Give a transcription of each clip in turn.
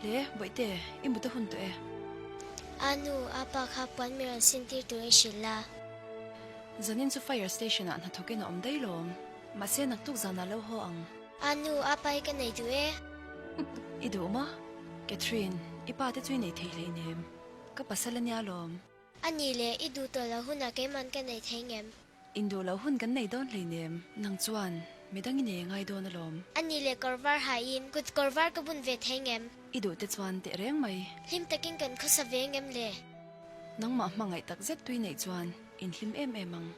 Le, Bawihte, i mut a hun tawh e. A nu, a pa kha puan mi rawn sin tir turin hrilh la. Zanin chu fire station ah hnathawk in a awm daih lawm. Mahse naktuk zanah lo haw ang. A nu, a pa hi ka nei duh e. I duh maw? Catherine, i pa te chu i nei thei hleinem. Ka pasal a nia lawm. A nih leh, i duh tawh loh hunah keiman ka nei thei ngem? Induh loh hun kan nei dawn hleinem, nang chuan midang i nei a ngai dawn alawm. A nih leh kawr var hain kut kawr var ka bun ve thei ngem? I duh te chuan teh reng mai. Hlim takin kan khawsa ve ngem le? Nangmah hmangaih tak zet tui neih chuan in hlim em em ang.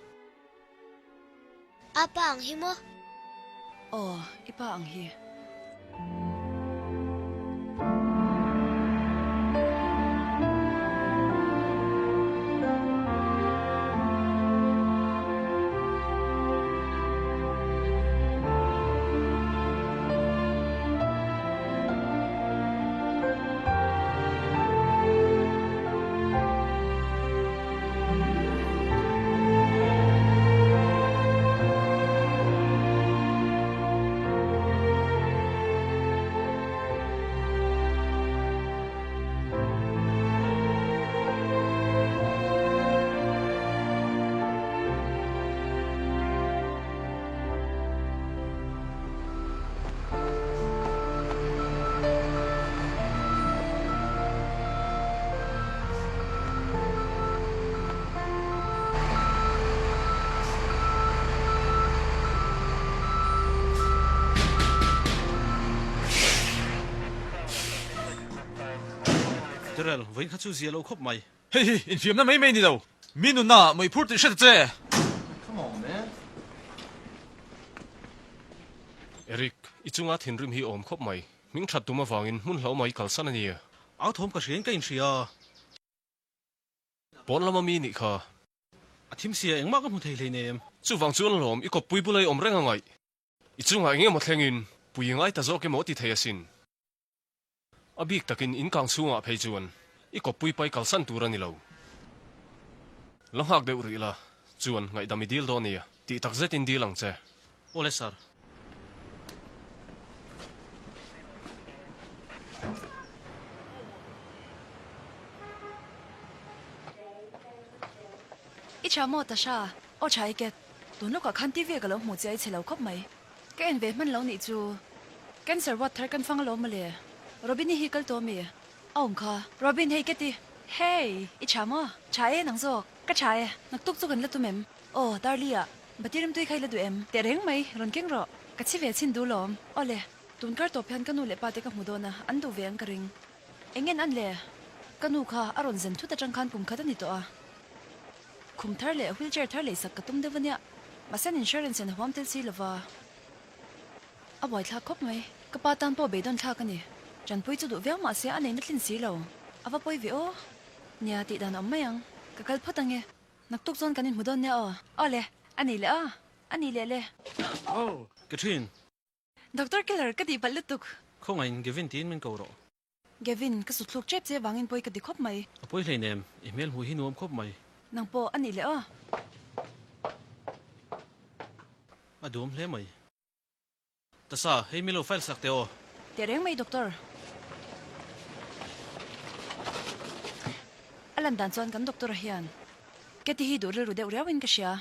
A pa ang hi maw? Aw, i pa ang hi. Darrell, vawiin kha chu zia lo khawp mai. Hei hi infiamna mai mai ni lo, mi nunna ah mawih phur tih hre ta che. Eric, i chunga thinrim hi awm khawp mai. Hming that tum avangin hmun hlo mai kalsan a ni. Au thawm ka hriain ka inhria. Pawn lama mi nih kha. A thim sia engmah ka hmu thei hleinem. Chuvang chuan lawm i kawppui bula i awm reng a ngaih. I chungah eng emaw thlengin pui i ngai ta zawk emaw ti thei asin. A bik takin in kang chhungah phei chuan i kawppui pai kalsan tur a ni lo. La nghak deuh rih la, chuan ngaihdam i dil dawn nia, tih tak zetin dil ang che. Awle sir. I tha maw Tasha? Aw tha i ket. Tun lawkah khan TV ka lo hmuh che a i chhe lo khawp mai. Ka en ve hman lo nih chu. Cancer ward thar kan fang alawm mawle. Robin-i hi kal tawh mi? A awm kha. Robin hei Keti. Hey! I tha maw? Tha e nang zawk. Ka tha e. Naktuk chu kan la tum em? Aw, Darli-ah. Bati rimtui kha i la duh em? Teh reng mai, rawn keng rawh. Ka chhi ve chhin duh lawm. Awle, tun kar tawp hian ka nu leh pa te ka hmu dawn a, an duh ve ang ka ring. Engen an le? Ka nu kha a rawn zen thut atang khan kum khat a ni tawh a. Khum thar leh wheelchair thar leisak ka tum deuh a nia. Mahse an insurance in a huam tel si lova. A buaithlak khawp mai. Ka pa tan pawh beidawn thlak a ni. Tanpui chu duh viau mahse a neihna tlin si lo. A va pawi ve aw. Nia, tih dan a awm mai ang. Ka kal phawt ange. Naktuk chuan kan inhmu dawn nia aw. Aw le, a ni leh a, a ni leh le. Oh, Catherine. Doctor Keller, ka tihpalh lutuk. Khawngaihin Gavin tiin min ko rawh. Gavin, ka suthluk tep che vangin pawi ka ti khawp mai. A pawi hleinem, i hmel hmuh hi nuam khawp mai. Nang pawh a ni leh aw. A duam hle mai. Tasa, hei mi lo file sak teh aw. Teh reng mai Doctor. A lan dan chuan kan Doctor hian Katy hi duh rilru deuh riauin ka hria.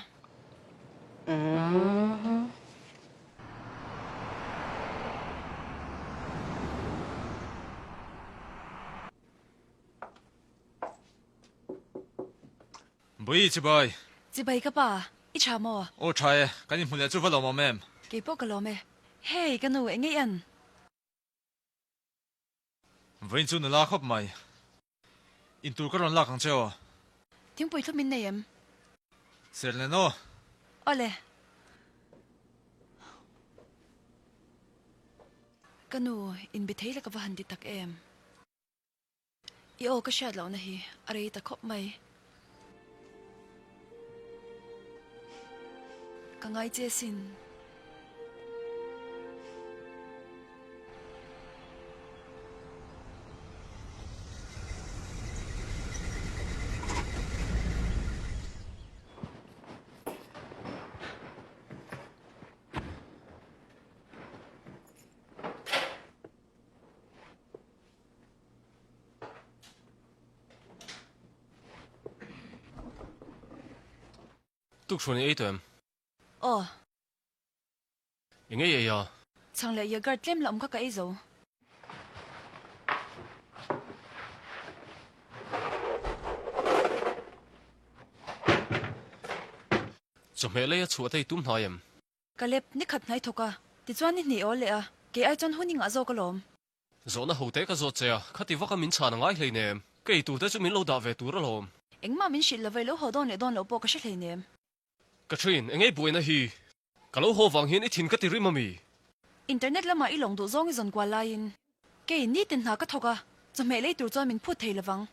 Bawi chibai. Chibai ka pa, i tha maw? Aw tha e, kan inhmu leh chu va lawm awm em? Kei pawh ka lawm e. Hey, ka nu, eng nge i an? Vawiin chu nula khawp mai. Intur ka rawn lak ang che aw. Thingpui thlum in nei em? Ser nen aw. Awle. Ka nu, inbe thei la ka va han ti tak em? I aw ka hriat lohna hi a rei ta khawp mai. Ka ngai che sin. Tukṭhuan i ei tawh em? Aw. Eng ei ei a? Chhang leh yogurt tlem la awm kha ka ei zo. Chawhmeh lei a chhuah te i tum hnai em? Ka lep, ni khat hnai thawk a, tichuan ni hnih awl leh a, kei ai chuan hun i ngah zawk alawm. Zawhna ho te ka zawt che a, khati vaka min chhan a ngai hleinem. Ka ei tur te chu min lo dah ve tur alawm. Engmah min hrilh lova i lo haw dawn leh dawn loh pawh ka hre hleinem. Ka thin, engei buaina hi? Ka lo haw vang hian i thin ka ti rim ami? Internet lamah i lawng duh zawng i zawn kual laiin kei nitin hna ka thawk a, chawhmeh lei tur chuan min phut thei lovang.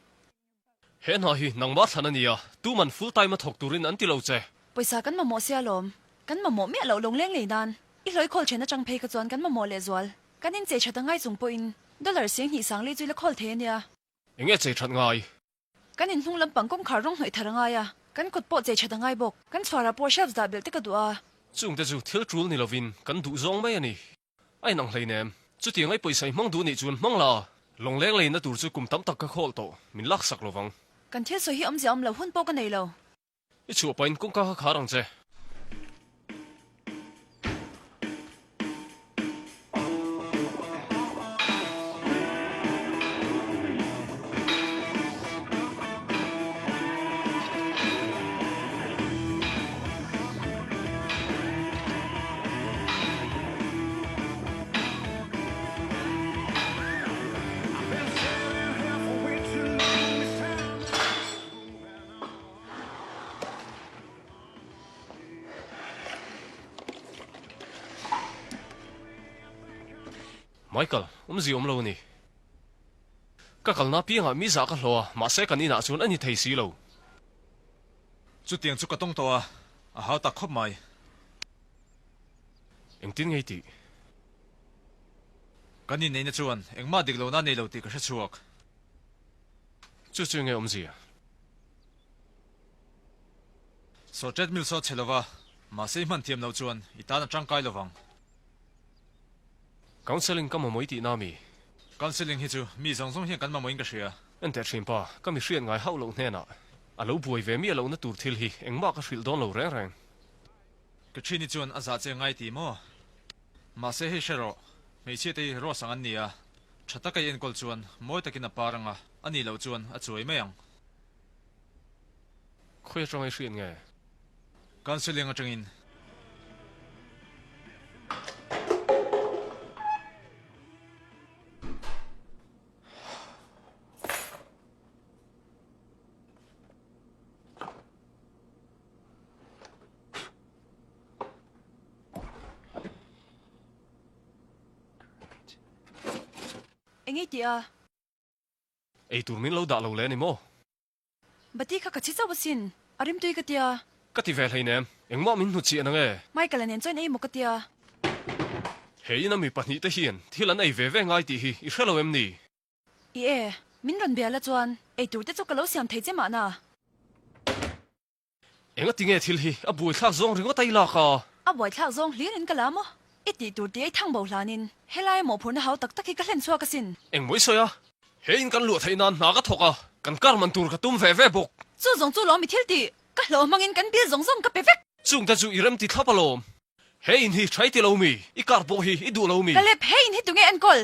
He hna hi nangmah thlan a nia, tuman full time a thawk turin an ti lo che. Pawisa kan mamawh sia lawm, kan mamawh miah loh lawngleng lei nan i hlawi khawl then atang phei kha chuan kan mamawh lehzual. Kan inchei that a ngai chung pawhin dollar 2000 lei chu i la khawl thei a nia. Enge chei that ngai? Kan inhnung lampang kawngkhar rawng hnawih thar a ngai a, kan kut pawh chei that a ngai bawk. Kan chhuarah pawh shelves dah belh te ka duh a. Chungte chu thil tul ni lovin kan duh zawng mai a ni. A inang hleinem. Chutiang ai pawisa i hmang duh nih chuan hmang la, lawngleng leina tur chu kum tam tak ka khawl tawh, min laksak lovang. Kan thil sawi hi awmzia awm lo hun pawh ka nei lo. I chhuah pahin kawngka kha khar ang che. Michael, awmzia awm lo a ni. Ka kalna apiangah mi zah ka hlawh a, mahse kan inah chuan a ni thei si lo. Chutiang chu ka tawng tawh a, a hau tak khawp mai. Engtin ngei tih? Kan inneihna chuan engmah dik lohna a nei lo tih ka hre chhuak. Chu chu enge awmzia? Saw treadmill saw chhe lova, mahse i hman thiam loh chuan i tan a tangkai lovang. Counselling ka mamawh i tihna ami? Counselling hi chu mi zawng zawng hian kan mamawhin ka hria. Enteh thin pa, ka mi hriat ngai hauh loh hnenah a lo buai ve miah lohna tur thil hi engmah ka hrilh dawn lo reng reng. Ka thini chuan a zah che ngai ti maw? Mahse hei hre rawh, hmeichhia te hi rose ang an ni a, tha taka i enkawl chuan mawi takin a par ang a, a nih loh chuan a chuai mai ang. Khawi atanga i hriat nge? Counselling atangin. Eng ei tih a? Ei tur min lo dah lo le ni maw? Bati kha ka chhi chauh asin, a rimtui ka tia. Ka ti ve hleinem, engmah min hnu chiah nang e. Michael-a nen chuan ei maw ka tia. He ina mi pahnihte hian thil an ei ve ve ngai tih hi i hre lo em ni? I e, min rawn bia la chuan ei tur te chu ka lo siam thei che mahna. Enga ti nge thil hi a buaithlak zawng ringawt a i lak a? A buaithlak zawng hlir in ka la maw? I tih tur tih ei thang bo hlanin helai mawhphurhna hau tak tak hi ka hlen chhuak asin. Eng mawi sawi a? He in kan luah theih nan hna ka thawk a, kan kar man tur ka tum ve ve bawk. Chu zawng chu lawm i thil tih, ka hlawh hmangin kan bill zawng zawng ka pe vek. Chungte chu i rem ti thlap alawm. He in hi tha i ti lo mi? I kar pawh hi i duh lo mi? Ka lep, he in hi tunge enkawl?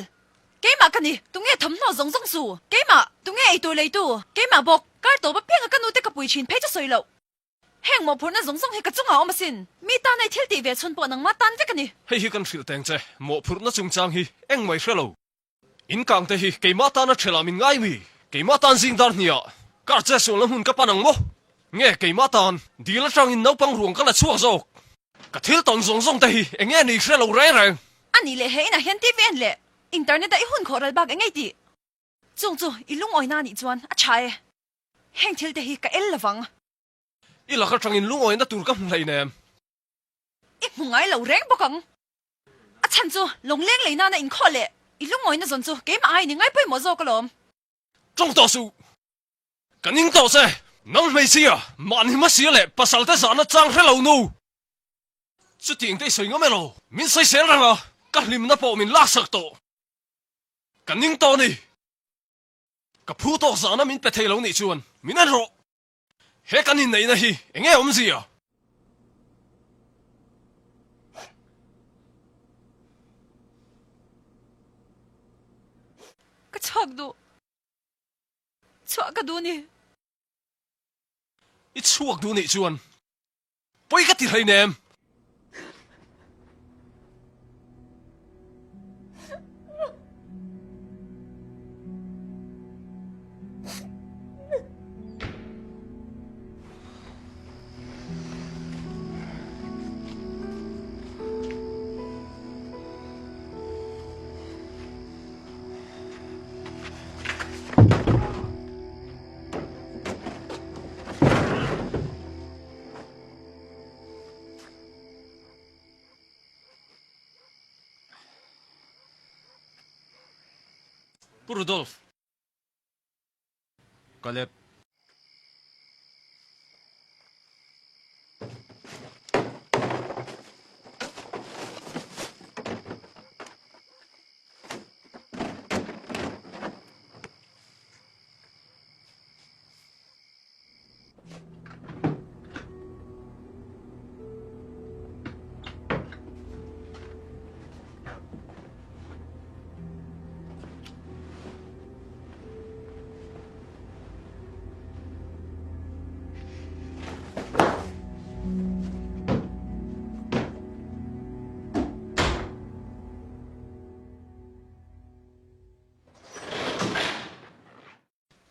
Keimah ka ni, tunge thawmhnaw zawng zawng su? Keimah, tunge eitur leitu? Keimah bawk, kar tawp apianga ka nute ka pui thin phei chu sawi loh. Heng mawhphurhna zawng zawng hi ka chungah a awm asin. Mi tan ei thil tih ve chhun pawh nangmah tan vek a ni. Hei hi kan hrilh teng che, mawhphurhna chungchang hi engmah i hre lo. In kang te hi keimah tana ṭhelah min ngai mi? Keimah tan zing dar hniah kar che sualna hmun ka pan ang maw? Nge keimah tan dil aṭangin naupang ruang ka la chhuak zawk? Ka thil tawn zawng zawng te hi eng nge ni hre lo reng reng? A nih leh he inah hian TV en leh internet a i hun khawh ral bak eng ngei tih? Chung chu i lungawina anih chuan a ṭha e. Heng thil te hi ka el lovang. I lak aṭangin lungawina tur ka hmu hleinem. I hmu ngai lo reng bawk ang. A chhan chu lawngleng lei nana inkhawh leh i lungawina zawn chu keimah aiin i ngai pawimawh zawk alawm. Tawng tawh suh! Ka ning tawh che! Nang hmeichhia, mahni hmasia leh pasal te zahna chang hre lo nu! Chutiang te i sawi ngam elaw? Min sawisel reng a, ka hlimna pawh min laksak tawh. Ka ning tawh a ni! Ka phu tawk zahna min pe thei lo nih chuan min en rawh! He kan inneihna hi eng nge awmzia? chhuak duh. Chhuah ka duh ni. I chhuak duh nih chuan pawi ka ti hleinem. Pu Rudolf. Caleb.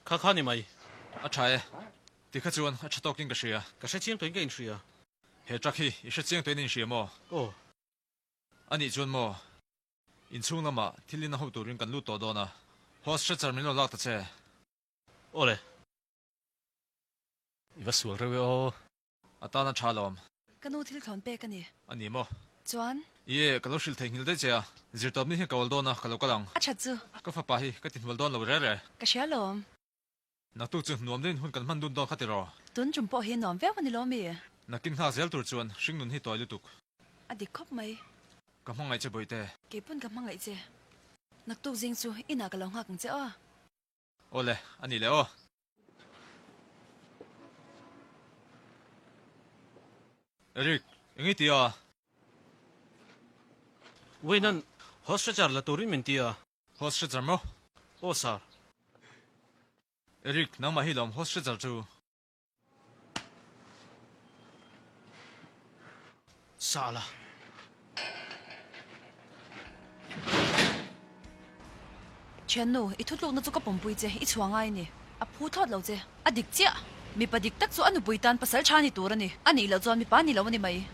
Kha kha ni mai. A tha e. Tikha chuan a tha tawkin ka hria. Ka hre chiang tawhin ka inhria. He truck hi i hre chiang tawhin i inhria maw? Aw. A nih chuan maw? Inchhung lamah thil in a ho turin kan lut tawh dawn a. Host hre char min lo lak ta che. Aw le. I va sual reuh e aw. A tan a tha lawm. Ka nu thil thlawn pek a ni. A ni maw? Chuan? Ie, ka lo hrilh theihnghilh daih che a. Zirtawpni hi ka awl dawn a, ka lo kal ang. A that chu. Ka fapa hi ka ti hnual dawn lo re re. Ka hria lawm. Naktuk chu nuam deuhin hun kan hman dun dawn kha tiraw? Tun tum pawh hi nuam viau a ni lawm i. Nakin nghak zel tur chuan hringnun hi tawi lutuk. A dik khawp mai. Ka hmangaih che Bawihte. Keipun ka hmangaih che. Naktuk zing chu inah ka lo nghak ang che aw. Aw le, a ni leh aw. Eric, eng i ti a? Wayne-a'n horse stretcher la turin min ti a. Horse stretcher maw? Aw sir. Eric, nangmah hi lawm horse stretcher chu. Sala. Thiannu, i thutlukna chu ka pawmpui che, i chhuah ngai a ni. A phu thlawt lo che. A dik chiah. Mipa dik tak chu a nupui tan pasal tha ni tur a ni. A nih loh chuan mipa ni lo a ni mai.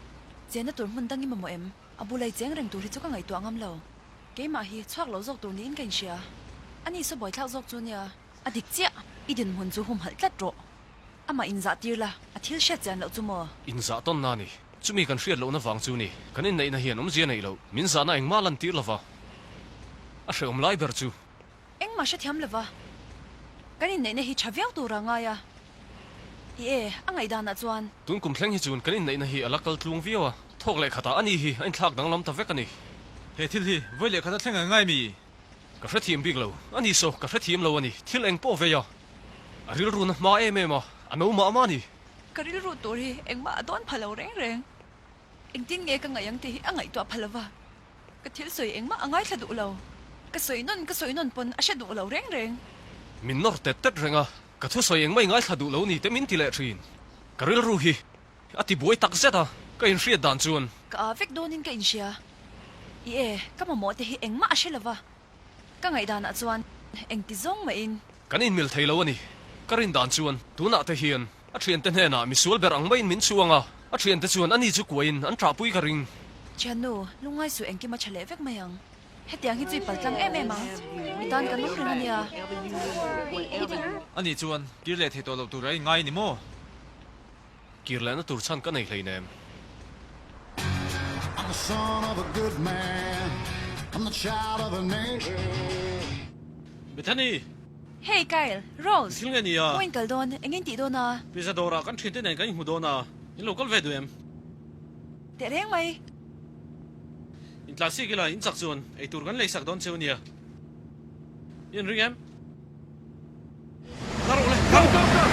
Chenna tur hmun dang i mamawh em? A bulai cheng reng tur hi chu ka ngaihtuah ngam lo. Keimah hi chhuak lo zawk tur niin ka inhria. A ni saw buaithlak zawk chu nia. A dik chiah, i dinhmun chu humhalh tlat rawh. Amah inzah tir la, a thil hriat chian loh chu maw? Inzah tawn na ni. Chumi kan hriat lohna vang chu ni. Kan inneihna hian awmzia neih loh. Min zahna engmah lan tir lova. A hrehawm lai ber chu. Engmah hrethiam lova. Kan inneihna hi tha viau tura ngai a. I e, a ngaihdanah chuan. Tun kum thleng hi chuan kan inneihna hi a la kal tlung viau a. Thawk leh khatah a ni hi a inthlak danglam ta vek a ni. He thil hi vawi leh khat a thleng ang ngai mi? Ka hrethiam bik lo. A ni saw, ka hrethiam lo a ni. Thil eng pawh vei a. A rilru na hma em em a, a no mah mah a ni. Ka rilru tur hi engmah a dawn pha lo reng reng. Engtin nge ka ngaih ang tih hi a ngaihtuah pha lova. Ka thil sawi engmah a ngaithla duh lo. Ka sawi nawn ka sawi nawn pawn a hre duh lo reng reng. Min nawr tet tet reng a, ka thusawi engmah i ngaithla duh lo ni te min ti leh thin. Ka rilru hi A ti buai tak zet a, ka inhriat dan chuan. Ka aa vek dawnin ka inhria. I e, ka mamawh te hi engmah a hre lova. Ka ngaihdanah chuan engti zawng mahin. Kan inmil thei lo a ni. Ka rin dan chuan tunah te hian a thiante hnenah misual ber ang maiin min chhuang a, a thiante chuan ani chu kuahin an ṭahpui ka ring. Thiannu, lungngai suh engkim a ṭha leh vek mai ang. Hetiang hi chu i paltlang em em ang. I tan kan awm reng a nia. Ani chuan kir leh thei tawh loh tur a inngai a ni maw? Kir lehna tur chhan ka nei hleinem. Bethany! Hey Kyle, Rose! Thil nge ni a? Point kal dawn, eng in tih dawn a? Pizza dawrah kan thiante nen kan inhmu dawn a, in lo kal ve duh em? Teh reng mai. In tla sik ila, in chak chuan eitur kan leisak dawn cheu nia. I inring em? Ka rawh le, go go go!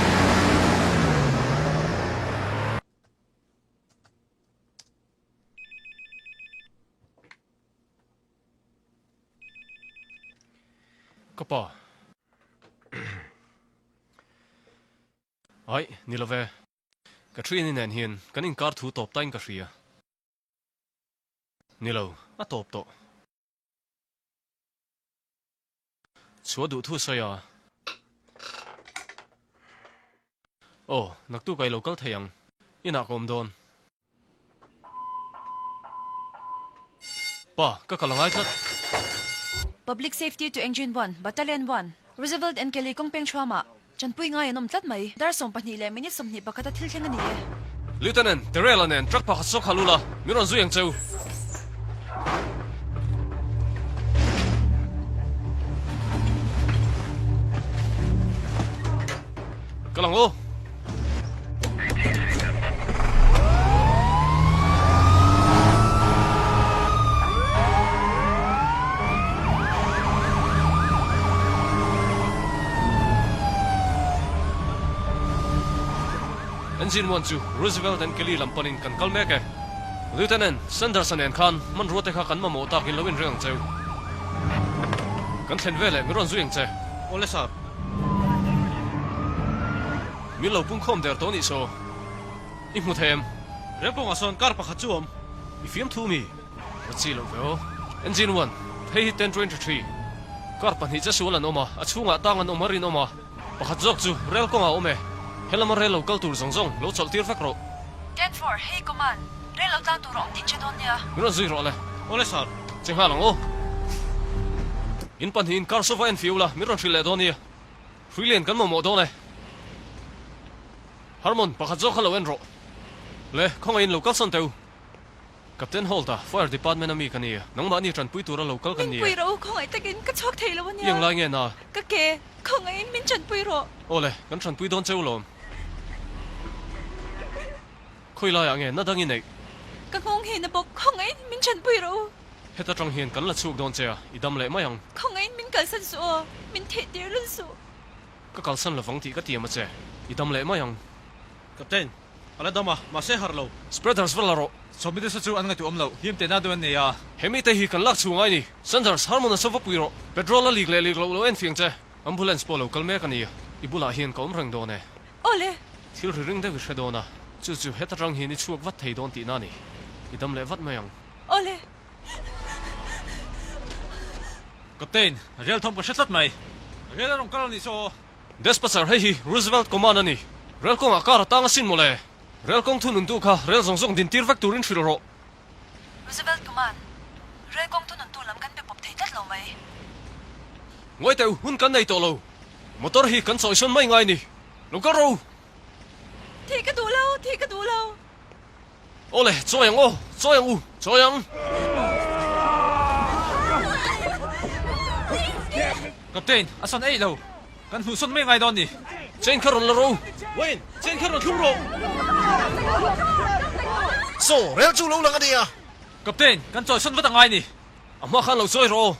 Ka pa. Aih, ni lo ve. Katrina-i nen hian kan inkar thu tawp tain ka hria. Ni lo, a tawp tawh. Chhuah duh thu sawi a. Aw, naktuk a i lo kal thei ang. Inah ka awm dawn. Pa, ka kal a ngai tlat. Public Safety to Engine One, Battalion One, Roosevelt and Kelly kawng peng thuamah Chanpui ngai an awm tlat mai. Dar 20 leh minute 21 a thil thleng a ni e. Lieutenant, Terrell-a nen truck pakhat saw khalh ula, min rawn zui ang che u. Kal ang aw. Engine one chu Roosevelt and Kelly lam panin kan kal mek e. Lieutenant Sanders-a nen khan hmanrua te kha kan mamawh takin lo inring ang cheu. Kan thlen veleh min rawn zui ang che. Awle sir. Min lo pung khawm der tawh nih saw. I hmu thei em? Rel kawngah sawn car pakhat chu awm. I fiamthu mi? Va chi loh ve aw. Engine one, Hei hi 1023. Car pahnih che sual an awm a, a chhungah tang an awm a rinawm a. Pakhat zawk chu rel kawngah a awm e. Helama rel lo kal tur zawng zawng lo chawlh tir vek rawh. 10:04, Hei Command, rel lo tlang tur a awm tih che dawn nia. Min rawn zui rawh le. Awle sir. Che nghal ang aw. In pahnihin car sova en fiu la, min rawn hrilh leh dawn nia. Hrui lian kan mamawh dawn e. Harmon, pakhat zawk kha lo en rawh. Le, khawngaihin lo kalsan teh u. Captain Holt-a, Fire Department a mi ka ni. Nangmahni tanpui tura lo kal kan ni e. Min pui rawh u, khawngaih takin ka chhuak thei lo a nia. I englai nge na? Ka ke, khawngaihin min tanpui rawh. Aw le, kan tanpui dawn cheu lawm. Khawi laiah nge na dang i neih? Ka nghawng hi na bawk, khawngaihin min tanpui rawh u. Heta tang hian kan la chhuak dawn che a, i dam leh mai ang. Khawngaihin min kalsan suh aw, min theih tir lul suh. Ka kalsan lovang tih ka tiam a che, i dam leh mai ang. Captain, a la dam a, mahse harh lo. Spreaders va la rawh. Sawmite saw chu an ngaihtuah awm loh, hlim tehna deuh an nei a. He mite hi kan lak chhung ai ni. Sanders, Harmon-a saw va pui rawh. Petrol a lik leh lik loh lo en fiang che. Ambulance pawh lo kal mek a ni. I bulah hian ka awm reng dawn e. Awle! Thil ri ring deuh i hre dawn a, chu chu heta tang hian i chhuak vat thei dawn tihna a ni. I dam leh vat mai ang. Awle! Captain, rel thawm ka hre tlat mai. Rel a rawn kal a nih saw. Despatcher, hei hi Roosevelt Command a ni. Rel kawngah car a tang asin mawle. Rel kawng thununtu kha rel zawng zawng din tir vek turin hrilh rawh. Roosevelt Command, Rel kawng thununtu lam kan pe pawp thei tlat lo mai. Ngawi teh u, hun kan nei tawh lo. Motor hi kan chawisawn mai ngai ni. Lo kal rawh u. Thih ka duh lo, thih ka duh lo. Awle, chawi ang aw, chawi ang u, chawi ang. Captain, a sawn eih lo. Kan hmuh sawn mai ngai dawn ni. Chain kha rawn la rawh u. Wayne, chain kha rawn thlung rawh. Saw, rel chu lo lang a nia. Captain, kan chawi sawn vat a ngai ni. A hma khan lo chawi rawh aw.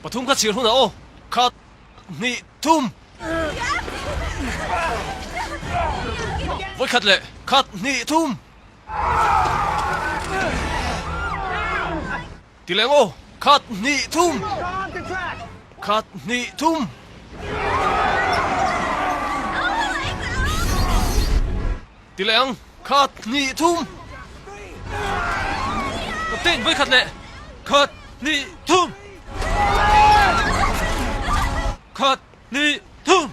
Pathum kha chhir hunah aw. Khat. Hnih thum. Vawikhat leh khat hnih thum. Ti leng aw, khat hnih thum. Khat hnih thum. Ti leh ang, khat hnih thum. Captain, vawikhat leh khat hnih thum. Khat hnih thum.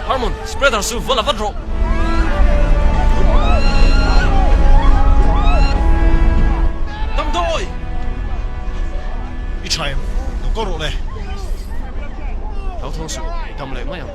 Harmon, spreader chu va la vat rawh. Damdawi! I tha em? Lo kal rawh le. Hlauthawng suh, i dam leh mai ang.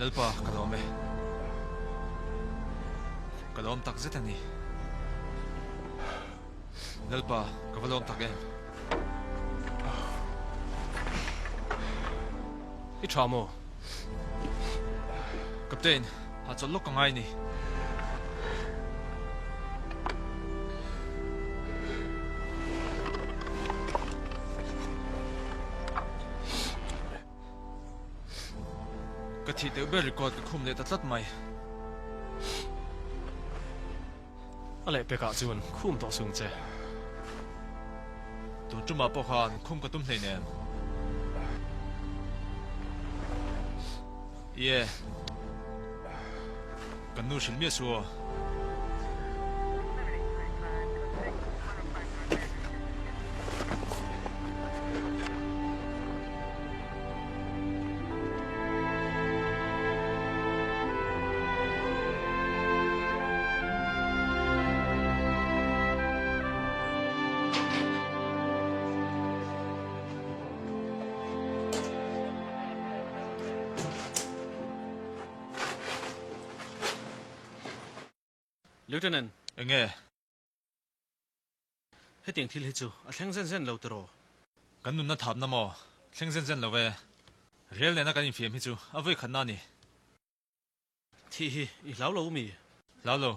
Lalpa, ka lawm e. Ka lawm tak zet a ni. Lalpa, ka va lawm tak em. I tha maw? Captain, hahchawlh lawk ka ngai ni. Ka thih deuh ber record ka khum leh ta tlat mai. A lehpekah chuan khum tawh sung che. Tun tumah pawh khan khum ka tum hleinem. Ie. Kan nu hrilh miah suh aw. Lieutenant. Enge? Hetiang thil hi chu a thleng zen zen lo tiraw? Kan nunna thapna maw? Thleng zen zen lo e. Rel nena kan infiam hi chu a vawi khatna a ni. Thih hi i hlau lo mi? Hlau lo.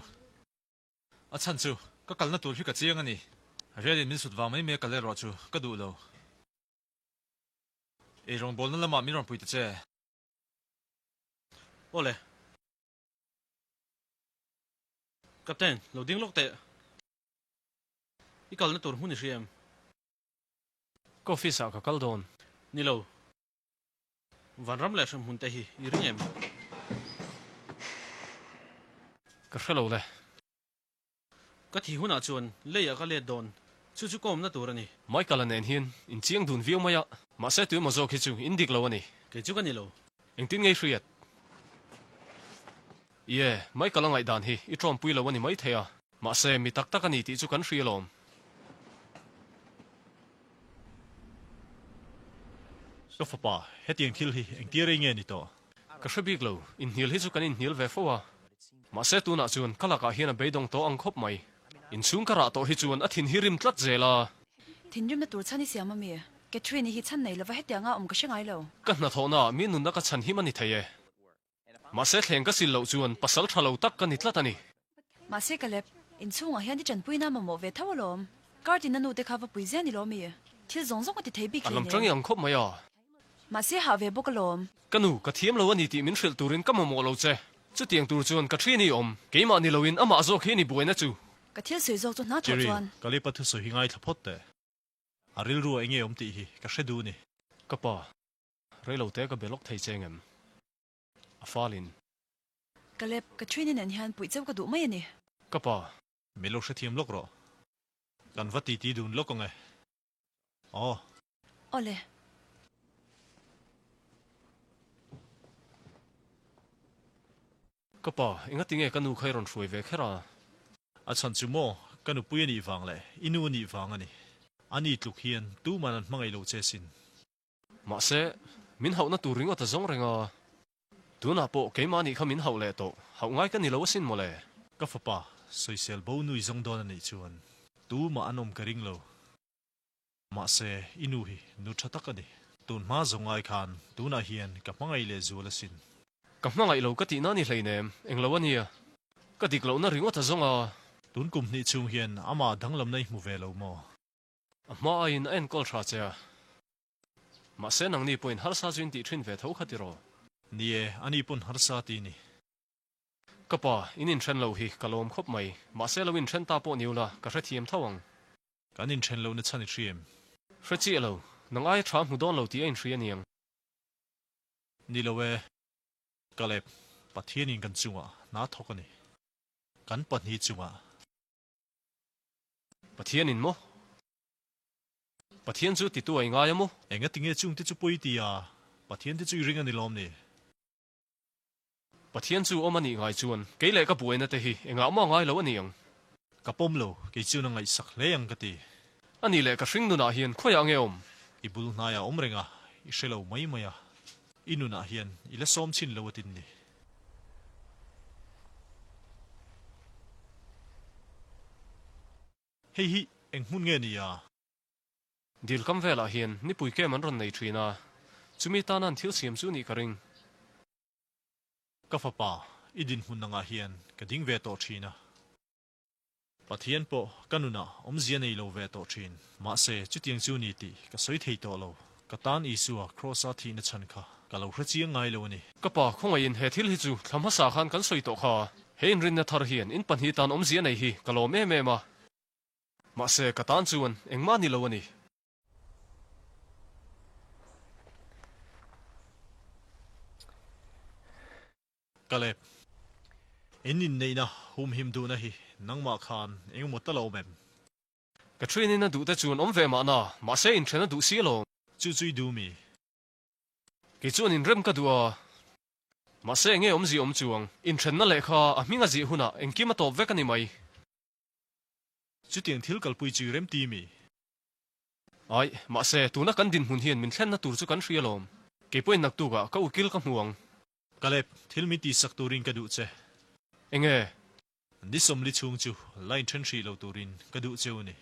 A chhan chu ka kalna tur hi ka chiang a ni. Relin min sut vang mai mai a kal erawh chu ka duh lo. Ei rawngbawlna lamah min rawn pui ta che. Awle. Captain, lo ding lawk teh. I kalna tur hmun i hria em? Ka office ah ka kal dawn. Ni lo. Vanram leh hremhmun te hi i ring em? Ka hre lo le. Ka thi hunah chuan leiah ka let dawn. Chu chu ka awmna tur a ni. Michael-a nen hian in chiang dun viau mai a, mahse tuemaw zawk hi chu in dik lo a ni. Kei chu ka ni lo. Engtin ngei hriat? Ie, Michael-a ngaihdan hi i tawmpui lo a ni maithei a, mahse mi tak tak a ni tih chu kan hria alawm. Ka fapa, hetiang thil hi engtia rei nge ni tawh? Ka hre bik lo, inhnial hi chu kan inhnial ve fo a. Mahse tunah chuan ka lakah hian a beidawng tawh ang khawp mai. Inchhung ka rah tawh hi chuan a thin hi rim tlat zel a. Thinrimna tur chhan i siam a mi? Catherine-i hi chhan nei lova hetianga awm ka hre ngai lo. Ka hnathawhnaah mi nunna ka chhan him a ni thei e. Mahse thleng ka sil loh chuan pasal tha lo tak ka ni tlat a ni. Mahse Caleb, inchhungah hian i tanpuina mamawh ve tho alawm. Kartin a nute kha va pui ziah ni lawm i? Thil zawng zawng a ti thei bik A lam tang i ang khawp mai a. Mahse hah ve bawk alawm. Ka nu, ka thiam lo a ni tih min hrilh turin ka mamawh lo che. Chutiang tur chuan ka ṭhi ni awm. Keimah ni loin amah zawk hi ni buaina chu. Ka thil sawi zawk chu hna thawh Jerry, chuan. Caleb a thusawi hi ngaithla phawt teh. A rilru a enge awm tih hi ka hre duh ni. Ka pa, Reilo te ka be lawk thei che ngem? A falin. Caleb, ka ṭhini nen hian puih cheu ka duh mai a ni. Ka pa. Min lo hrethiam lawk rawh. Kan va titi dun lawk ang e. Aw. Awle. Ka pa, engati nge ka nu kha i rawn hruai ve kher a? A chhan chu maw, ka nupui a nih vang leh i nu a nih vang a ni. A ni tluk hian tuman an hmangaih lo che sin. Mahse, min hauhna tur ringawt a zawng reng a. Tunah pawh keimah nih kha min hauh leh tawh, hauh ngai ka ni lo asin mawle. Ka fapa, sawisel bo nui zawng dawn a nih chuan tumah an awm ka ring lo. Mahse, i nu hi nu tha tak a ni. Tun hma zawng ngai khan tunah hian ka hmangaih leh zual asin. Ka hmangaih lo ka tihna a ni hleinem, englo a nia. Ka dik lohna ringawt a zawng a. Tun kum hnih chhung hian amah danglamna i hmu ve lo maw? A hma aiin a enkawl tha che a. Mahse nangni pawhin harsa chu in tih thin ve tho kha tiraw? Ni e, ani pawn harsa ti ni. Ka pa, in inthen lo hi ka lawm khawp mai. Mahse lo inthen ta pawh ni ula, ka hrethiam tho ang. Kan inthen lohna chhan i hria em? Hre chiah lo, nang aia tha hmu dawn lo tih a inhria aniang. Ni lo e, Caleb, Pathianin kan chungah hna thawk a ni. Kan pahnih chungah. Pathianin maw? Pathian chu titu a i ngai a maw? Enga tinge chung te chu pawi ti a, Pathian te chu i ring a ni lawm ni? Pathian chu awm a nih ngai chuan kei leh ka buaina te hi engah maw a ngai lo a ni ang? Ka pawm lo, kei chuan a ngaihsak hle ang ka ti. A nih leh ka hring nunah hian khawiah nge awm? I bul hnaiah awm reng a, i hre lo mai mai a, i nunah hian i la sawm chhin lo a tin ni. Hei hi eng hmun nge ni a? Dil kam velah hian nipui kem an rawn nei thin a, chumi tana an thil siam chu nih ka ring. Ka fapa, i dinhmun angah hian ka ding ve tawh thin a. Pathian pawh ka nunah awmzia nei lo ve tawh thin. Mahse, chutiang chu ni tih ka sawi thei tawh lo. Ka tan Isua Kraws-a thihna chhan kha ka lo hre chiang ngai lo a ni. Ka pa, khawngaihin he thil hi chu thla hmasa khan kan sawi tawh kha. He inrinna thar hian in pahnih tan awmzia nei hi ka lawm em em a. Mahse, ka tan chuan engmah ni lo a ni. Caleb, in inneihna humhim duhna hi nangmah khan engemaw ta lo awm em? Catherine-in a duh te chuan awm ve mahna, mahse inthen a duh si alawm. Chu chu i duh mi? Kei chuan inrem ka duh a, mahse enge awmzia awm chuang? Inthenna lehkha a hming a zih hunah engkim a tawp vek a ni mai. Chutiang thil kalpui chu i rem ti mi? Aih, mahse tuna kan dinhmun hian min thlenna tur chu kan hria alawm. Kei pawhin naktukah ka ukil ka hmu ang. Caleb, thil min tihsak turin ka duh che. Enge? Ni sawmli chhung chu line then hrih lo turin ka duh cheu a ni.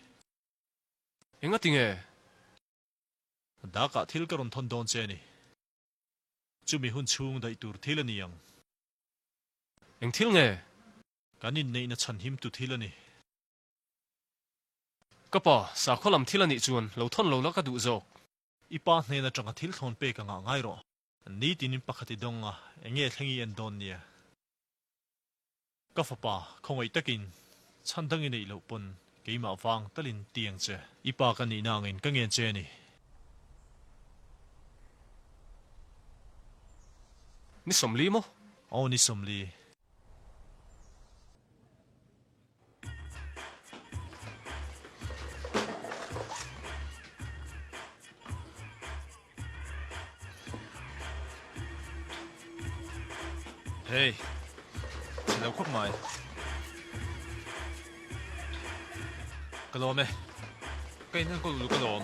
Enga tinge? Dakah thil ka rawn thawn dawn che a ni. Chumi hun chhung daih tur thil a ni ang. Eng thil nge? Kan inneihna chhanhim tu thil a ni. Ka pa, sakhaw lam thil a nih chuan lo thawn lo la ka duh zawk. I pa hnen atanga thil thlawn pek angah ngai rawh. Nitin in pakhat i dawng a, enge thleng i en dawn nia? Ka fapa, khawngaih takin chhan dang i neih loh pawn keimah vang talin ti ang che. I pa ka nihna angin ka ngen che a ni. Ni 40 maw? Aw ni 40. Hey, chhe lo khawp mai. Ka lawm e. Ka in enkawl uluk alawm.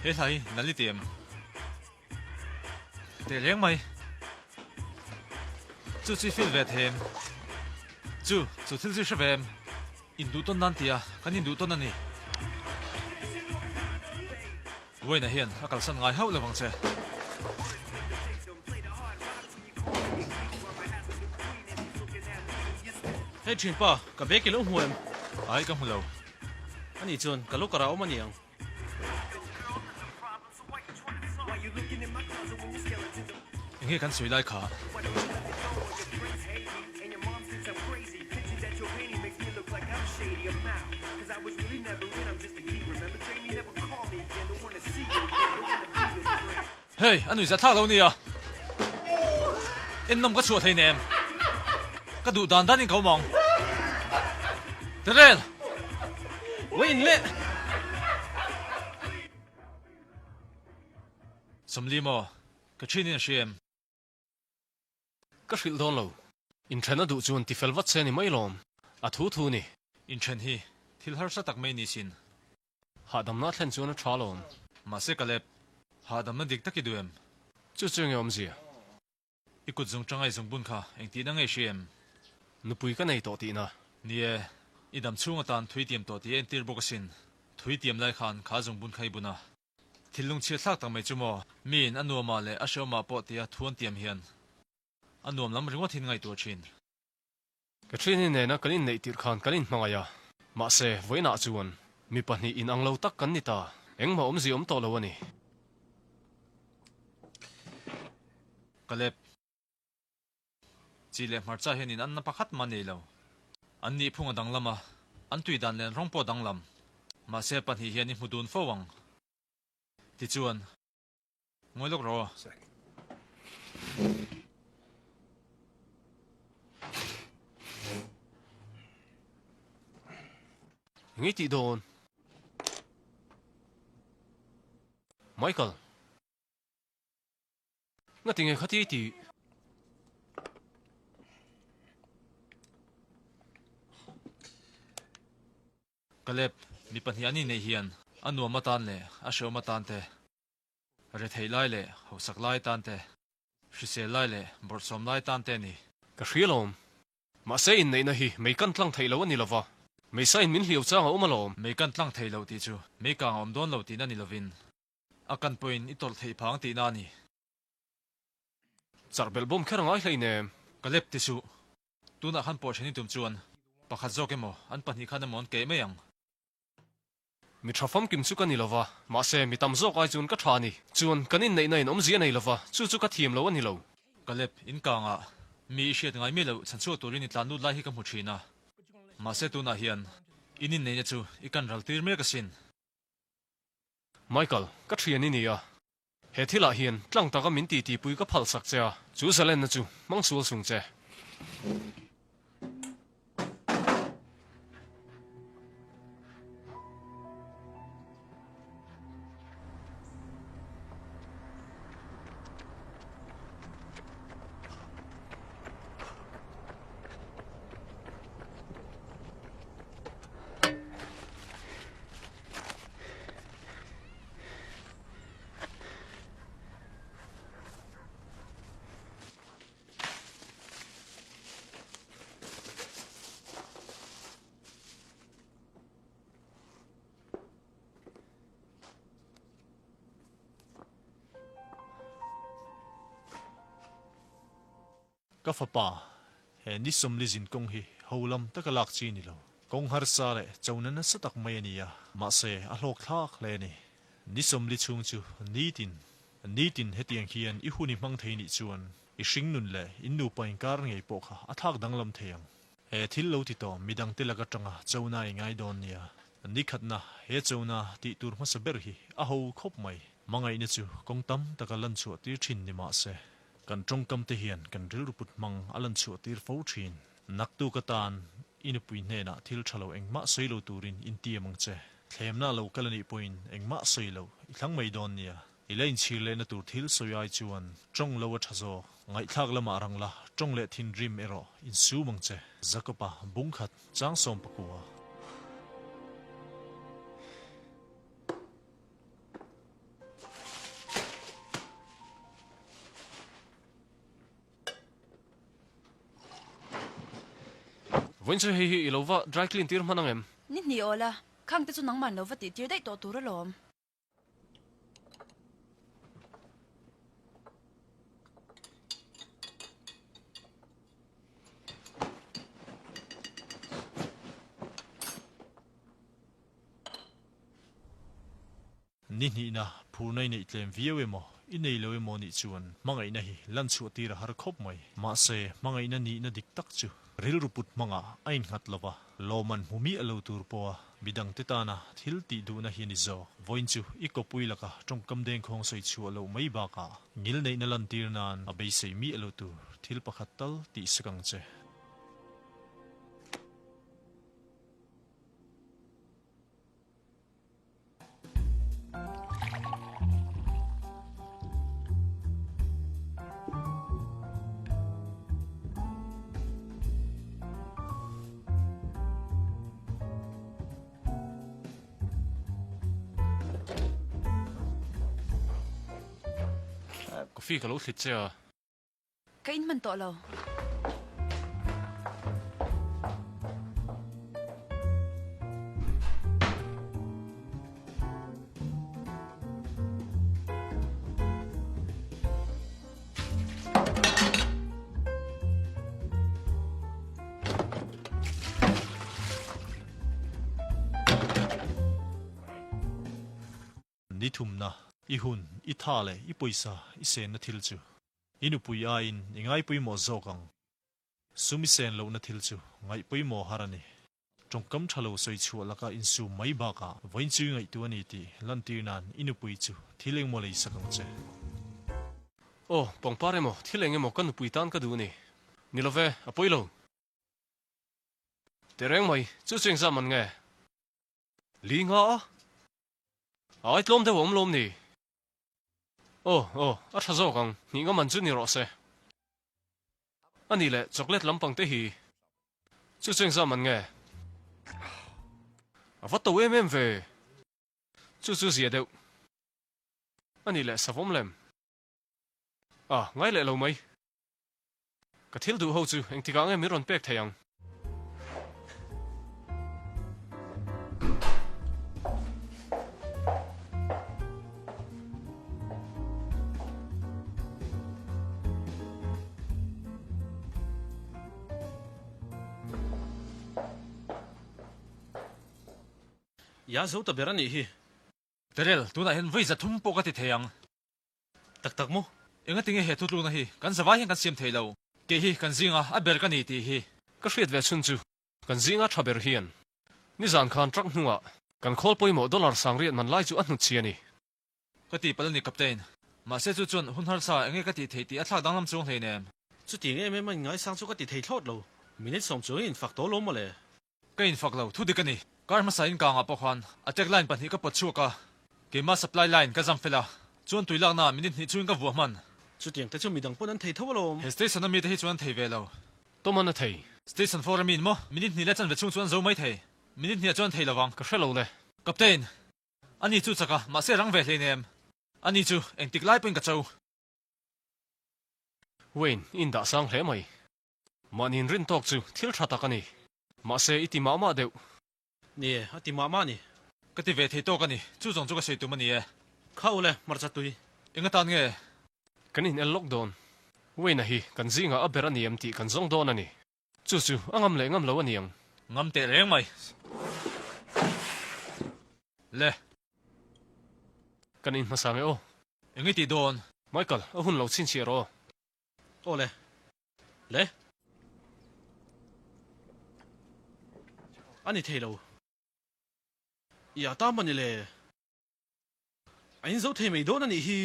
He hla hi nali ti em? Teh reng mai. Chu chu i feel ve them. Chu, chu thil chu i hre ve em? Induh tawn nan tia, kan induh tawn a ni. Wayne-a hian a kalsan ngai hauh lo vang che. Hei ṭhinpa, ka bag i lo hmu em? Ai, ka hmu lo. Ani chuan ka locker ah awm a ni ang. Enge kan sawi lai kha? Hei, a nuihza thlak lo nia. Ennawm ka chhuah thei nem. Ka duh dan danin ka awm ang. Terrell! Wayne leh! 40 maw? Ka ṭhin in a hria em? Ka hrilh dawn lo. Inṭhen a duh chuan tifel vat se ni mai lawm. A thu thu ni. Inṭhen hi thil harsa tak mai ni sin. Hahdamna thlen chuan a ṭha lawm. Mahse Caleb, hahdamna dik tak i duh em? Chu chu enge awmzia? I kut zung ṭangai zungbun kha engtihna nge i hria em? Nupui ka nei tawh tihna. Ni e, i dam chhung atan thui tiam tawh tih a entir bawk asin. Thui tiam lai khan kha zungbun kha i bun a. Thil lungchhiat thlak tak mai chu maw? Miin a nuamah leh a hreawmah pawh tia thuan tiam hian a nuam lam ringawt hin ngaihtuah ṭhin. Catherine-i nena kan inneih tirh khan kan inhmangaih a, mahse vawiinah chuan mi pahnih inang lo tak kan ni ta, engmah awmzia awm tawh lo a ni. Caleb, chi leh hmarcha hian in anna pakhat mah nei lo. An nih phung a danglam a, an tui dan leh an rawng pawh a danglam. Mahse pahnih hian i hmu dun fo ang. Tichuan. Ngawi lawk rawh. Engei tih dawn? Michael. Nga tinge khati i tih? Caleb, mi pahnih an inneih hian a nuam atan leh a hreawm atan te, Retheih lai leh hausak lai tan te, hrisel lai leh bawrhsawm lai tan te a ni. Ka hria lawm. Mahse inneihna hi mei kan tlang theih lo a ni lova. Mei in min hliau chang a awm alawm. Mei kan tlang thei lo tih chu mei kang a awm dawn lo tihna ni lovin a kan pawhin i tawlh theih phang tihna a ni. Charh belh bawm kher a ngai hleinem. Ka lep ti suh. Tunah khan pawh then i tum chuan pakhat zawk emaw an pahnih khan emaw an keh mai ang. Mi tha famkim chu ka ni lova, mahse mi tam zawk ai chuan ka tha a ni. Chuan kan inneihna in awmzia nei lova, chu chu ka thiam lo a ni lo. Ka lep inkangah mi i hriat ngai miah loh chhan chhuak turin i tlan lut lai hi ka hmu thin a. Mahse tunah hian in inneihna chu i kan ral tir mek asin. Michael, ka thian i ni a. He thilah hian tlang taka min titipui ka phalsak che a, chu zalenna chu hmang sual sung che. Ka fapa, he ni sawmli zin kawng hi ho lam taka lak chi ni lo. Kawng harsa leh chona nasa tak mai a ni a, mahse a hlawk thlak hle a ni. Ni sawmli chhung chu nitin, nitin hetiang hian i hun i hmang thei nih chuan i hringnun leh in nupa inkar ngei pawh kha a thlak danglam thei ang. He thil lo ti tawh midangte lak atanga chona i ngai dawn nia. Nikhatna, he chona tih tur hmasa ber hi a ho khawp mai. Hmangaihna chu kawng tam taka lan chhuah tir thin ni mahse, kan tawngkam te hian kan rilru put hmang a lan chhuah tir fo thin. Naktuk atan i nupui hnenah thil tha lo engmah sawi lo turin intiam ang che. Thlemna lo kal anih pawhin engmah sawi lo i thlang mai dawn nia. I la inchhir lehna tur thil sawi ai chuan tawng lo a tha zawk. Ngaihthlak lamah rang la, tawng leh thinrim erawh insum ang che. Jakob-a bungkhat changsawm pakua. Vawiin chu hei hi i lo va dry clean tir hman ang em? Ni hnih aw la, khang te chu nangman lo va tih tir daih tawh tur alawm. Ni hnihna phurna i neih tlem viau emaw, i nei lo emaw nih chuan hmangaihna hi lan chhuah tir a har khawp mai. Mahse, hmangaihna nihna dik tak chu rilru put hmangah a innghat lo va, lawmman hmu miah lo tur pawha midangte tana thil tih duhna hi a ni zawk. Vawiin chu i kawpui laka tawngkam dengkhawng sawi chhuah loh mai bakah ngilneihna lantir nan a beisei miah lo tur thil pakhat tal tih sak ang che. Coffee ka lo thlit che a. Ka in hman tawh lo. Ni thumna, i hun, i tha leh i pawisa i senna thil chu i nupui aiin i ngaipawimawh zawk ang. Sum i sen lohna thil chu ngaihpawimawh har a ni. Tawngkam tha lo sawi chhuah laka insum mai bakah vawiin chu i ngaihtuah a ni tih lantir nan i nupui chu thil engmaw lei sak ang che. Aw, pangpar emaw, thil eng emaw ka nupui tan ka duh a ni. Ni love, a pawi lo. Tehreng mai, chu chu engzah man nge? Li nga a? Ai tlawm deuh a awm lawm ni? Aw, aw, a tha zawk ang, hnih nga man chu ni rawh se. A nih leh, chocolate lampang te hi chu chu engzah man nge? A va to em em ve. Chu chu zia deuh. A nih leh, savawm lem. A, ngai leh lo mai. Ka thil duh ho chu engtikah nge min rawn pek thei ang? Ia zo ta ber a nih hi. Terel, tunah hian vawi 300 pawh ka ti thei ang. Tak tak maw? Engatinge he thutlukna hi kan zavai hian kan siam thei lo? Kei hi kan zinga a ber ka ni tih hi. Ka hriat ve chhun chu kan zinga tha ber hian nizan khan truck hnungah kan khawl pawimawh dollar sangriat man lai chu a hnut chi a ni. Ka tih palh a ni Captain. Mahse chu chuan hun harsa enge ka tih theih tih a thlak danglam chuang hleinem. Chutiang em em a inngaisang chu ka ti thei thlawt lo. Minute sawm chuang i infak tawh lo maw le? Ka infak lo, thu dik a ni. Kar hmasa inkangah pawh khan a tag line pahnih ka pawt chhuak a, keimah supply line ka zam fel a, chuan tui laknaah minute hnih chungin ka vuah hman. Chutiang te chu midang pawn an thei tho alawm. He station a mite hi chuan an thei ve lo. Tawman a thei. Station 4 a mi in maw? Minute hnih leh chanve chhung chuan zo mai thei. Minute hnih ah chuan an thei lovang. Ka hre lo le. Captain! Ani chu chak a, mahse rang ve hleinem. Ani chu engtik lai pawhin ka cho. Wayne, i indah sang hle mai. Mahni inrin tawk chu thil tha tak a ni. Mahse, i ti mah mah deuh. Ni e, a ti mah mah a ni. Ka ti ve thei tawk a ni. Chu zawng chu ka sawi tum a ni e. Kha ule, hmarcha tui. Eng atan nge? Kan in el lawk dawn. Wayne-a hi kan zingah a ber a ni em tih kan zawng dawn a ni. Chu chu a ngam leh ngam lo a ni ang. Ngam teh reng mai. Le. Kan in hmasa nge aw. Eng i tih dawn? Michael, a hun lo chhinchhiah rawh aw. Aw le. Le. A ni thei lo. I a tam a ni le. A in zo thei mai dawn a nih hi.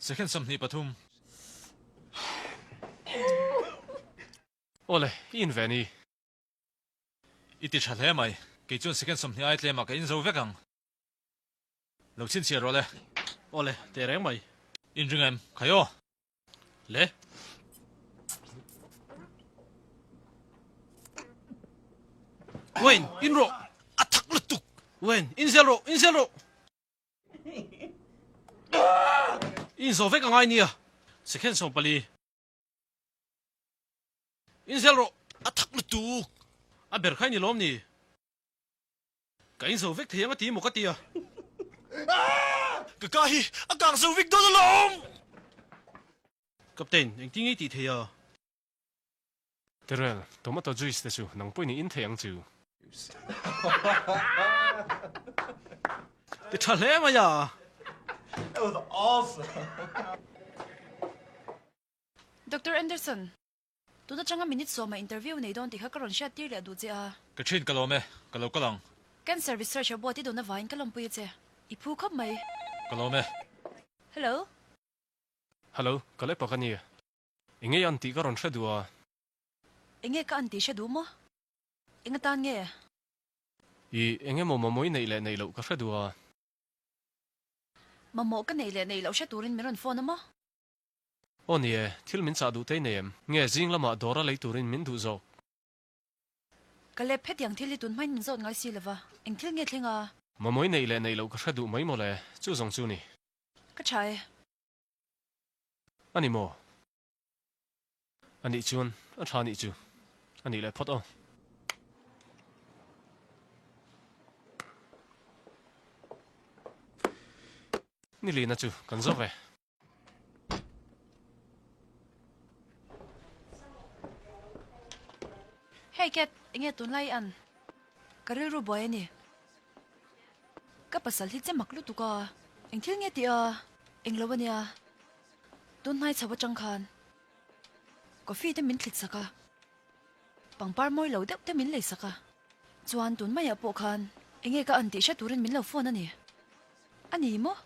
Second 23. Awle, i in ve ni. I ti tha hle mai. Kei chuan second 20 ai tlem ah ka in zo vek ang. Lo chhinchhiah rawh le. Awle, teh reng mai. In ring em? Khai aw. Le. Wayne, in rawh. A thak lutuk. Wayne, in zel rawh, in zel rawh. In zo vek angai nia. Second 14. In zel rawh. A thak lutuk. A ber kha i ni lawm ni? Ka in zo vek thei ang a ti maw ka ti a. Ka ka hi a kang zo vek dawn alawm! Captain, engtin nge i tih thei a? Terrell, tomato juice te chu nang pawhin i in thei ang chu. Ti tha hle mai a. Doctor Anderson, Tun atanga minute sawma interview nei dawn tih kha ka rawn hriat tir leh duh che a. Ka thin ka lawm e, ka lo kal ang. Cancer research a buat i dawn avangin ka lawmpui a che. I phu khawp mai. Ka lawm e. Hello. Hello, ka leh pak a nia. Enge an tih ka rawn hre duh a. Enge ka an tih hre duh maw? Eng atan nge? I enge maw mamawh i neih leh neih loh ka hre duh a. Mamawh ka neih leh neih loh hre turin min rawn phone a maw? Aw ni e, thil min chah duh te i nei em? Nge zing lamah dawr a lei turin min duh zawk? Ka lep hetiang thil hi tun hmain min zawt ngai si lova, eng thil nge thleng a? Mamawih neih leh neih loh ka hre duh mai mawle, chu zawng chu ni. Ka tha e. A ni maw? A nih chuan a tha nih chu a nih leh phawt aw. Ni lina chu kan zawk e. Hey Cat, enge tunlai an? Ka rilru buai a ni. Ka pasal hi che mak lutuk a, eng thil nge tih a, eng lo a nia. Tun hnai chho atang khan coffee te min thlit sak a, pangpar mawi lo deuh te min lei sak a, chuan tun maiah pawh khan enge ka an tih hre turin min lo phone a ni. A ni maw?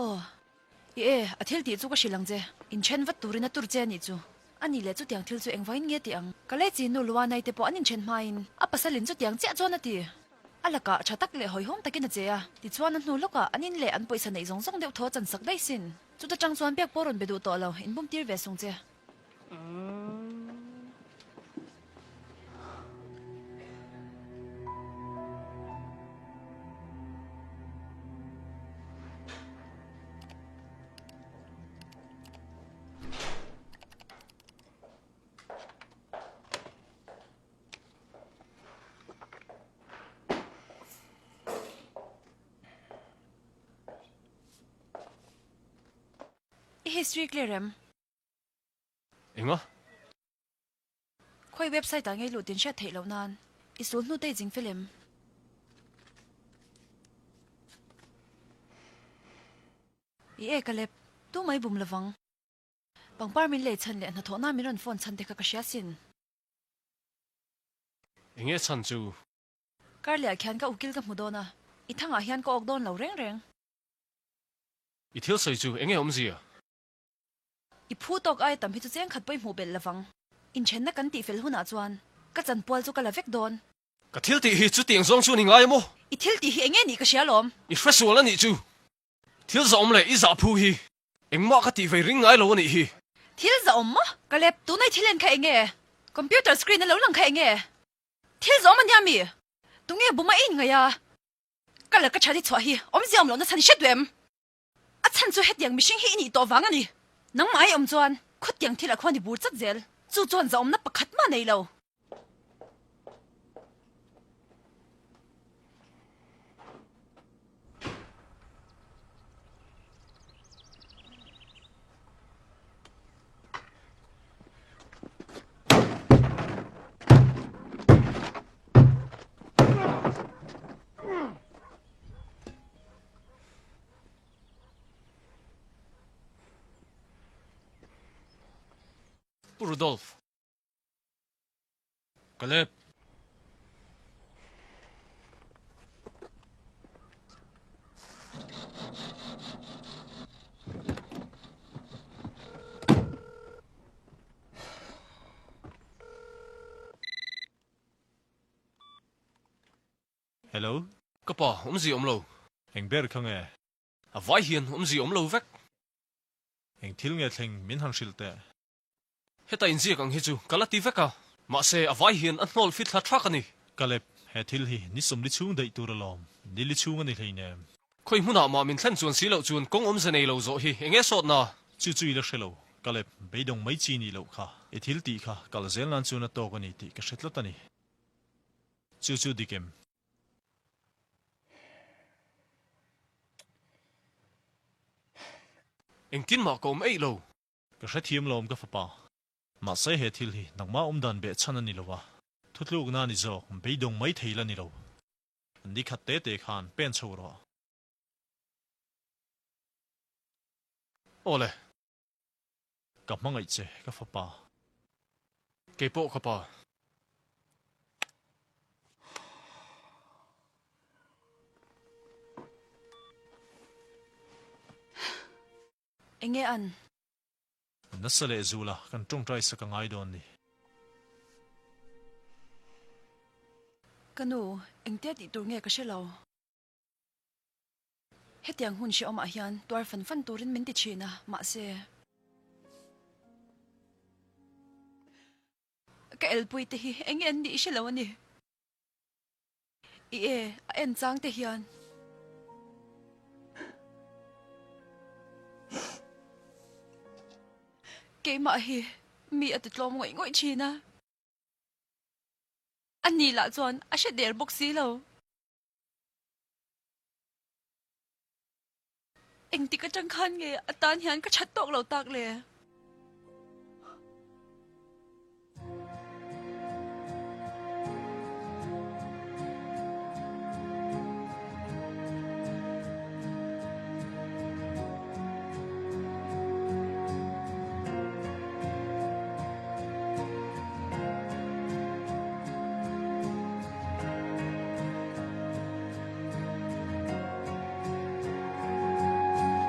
Aw. I e, a thil tih chu ka hrilh ang che. Inthen vat turin a tur che a nih chu. A nih leh chutiang thil chu engvangin nge tih ang? Ka lei chi nu Luanai te pawh an inthen hmain a pasalin chutiang chiah chuan a ti. A lakah tha tak leh hawihhawm takin a che a, tichuan a hnu lawkah an in leh an pawisa neih zawng zawng deuh thaw chan sak daih sin. Chuta tang chuan biak pawh rawn be duh tawh lo, inbum tir ve sung che. history clear em? Enga? Khawi website ah ngei luh tin hriat theih loh nan i sul hnu te i ching fel em? I e ka lep, tu mai bum lovang. Pangpar min lei chhan leh hnathawh nan min rawn phone chhan te kha ka hria sin. Enge chhan chu? Kar leh ah khian ka ukil ka hmu dawn a, i thangah hian ka awk dawn lo reng reng. I thil sawi chu enge awmzia? I phu tawk aia tam hi chu cheng khat pawh i hmuh belh lovang. Inthenna kan tih fel hunah chuan ka chanpual chu ka la vek dawn. Ka thil tih hi chutiang zawng chu ni ngai maw? I thil tih hi enge nih ka hria lawm. I hresual a nih chu. Thil zahawm leh i zah phu hi engmah ka tih vei ring ngai lo a nih hi. Thil zahawm maw? Ka lep, tunah i thil en kha enge? Computer screen a lo lang kha enge? Thil zahawm a nia mi? Tunge buma i inngaih a? Ka la ka that i chhuah hi awmzia awm lohna chhan i hre duh em? A chhan chu hetiang mihring hi i nih tawh vang a ni. Nangmah i awm chuan khawtiang thil ah khuan i bur chat zel. Chu chuan zahawmna pakhat mah nei lo. Pu Rudolf. Caleb. Hello? Ka pa, awmzi awm lo. Eng ber kha nge? A vai hian awmzi awm lo vek. Eng thil nge thleng min han hrilh teh? Heta inziak ang hi chu ka la ti vek a, mahse a vai hian a hnawl fit thla thak a ni. Caleb, he thil hi ni sawmli chhung daih tur alawm, nili chhung a ni hleinem. Khawi hmunah mah min thlen chuan si loh chuan kawng awmze nei lo zawh hi eng nge sawtna? Chu chu i la hre lo, Caleb, beidawng mai chi nih loh kha. I thil tih kha kal zel nan chuan a tawk a ni tih ka hre tlat a ni. Chu chu dik em? Engtin mah ka awm eih lo. Ka hrethiam lo awm ka fapa. Mahse he thil hi nangmah awmdan beh chhan a ni lo a, thutlukna a ni zawk, beidawng mai thei la ni lo. Ni khat te te khan pen chho rawh. Aw le. Ka hmangaih che ka fapa. Keipawh ka pa. Enge an? Nasa leh zula kan tawngtai sak a ngai dawn ni. Ka nu, engtia tih tur nge ka hre lo. Hetiang hun hrehawmah hian tuar fan fan turin min ti thin a, mahse. Ka elpui te hi enge an nih hre lo a ni. I e, a en chang te hian. Keimah hi mi a ti tlawm ngawih ngawih thin a. A ni lah chuan a hre der bawk si lo. Engtik atang khan nge a tan hian ka that tawk lo tak le?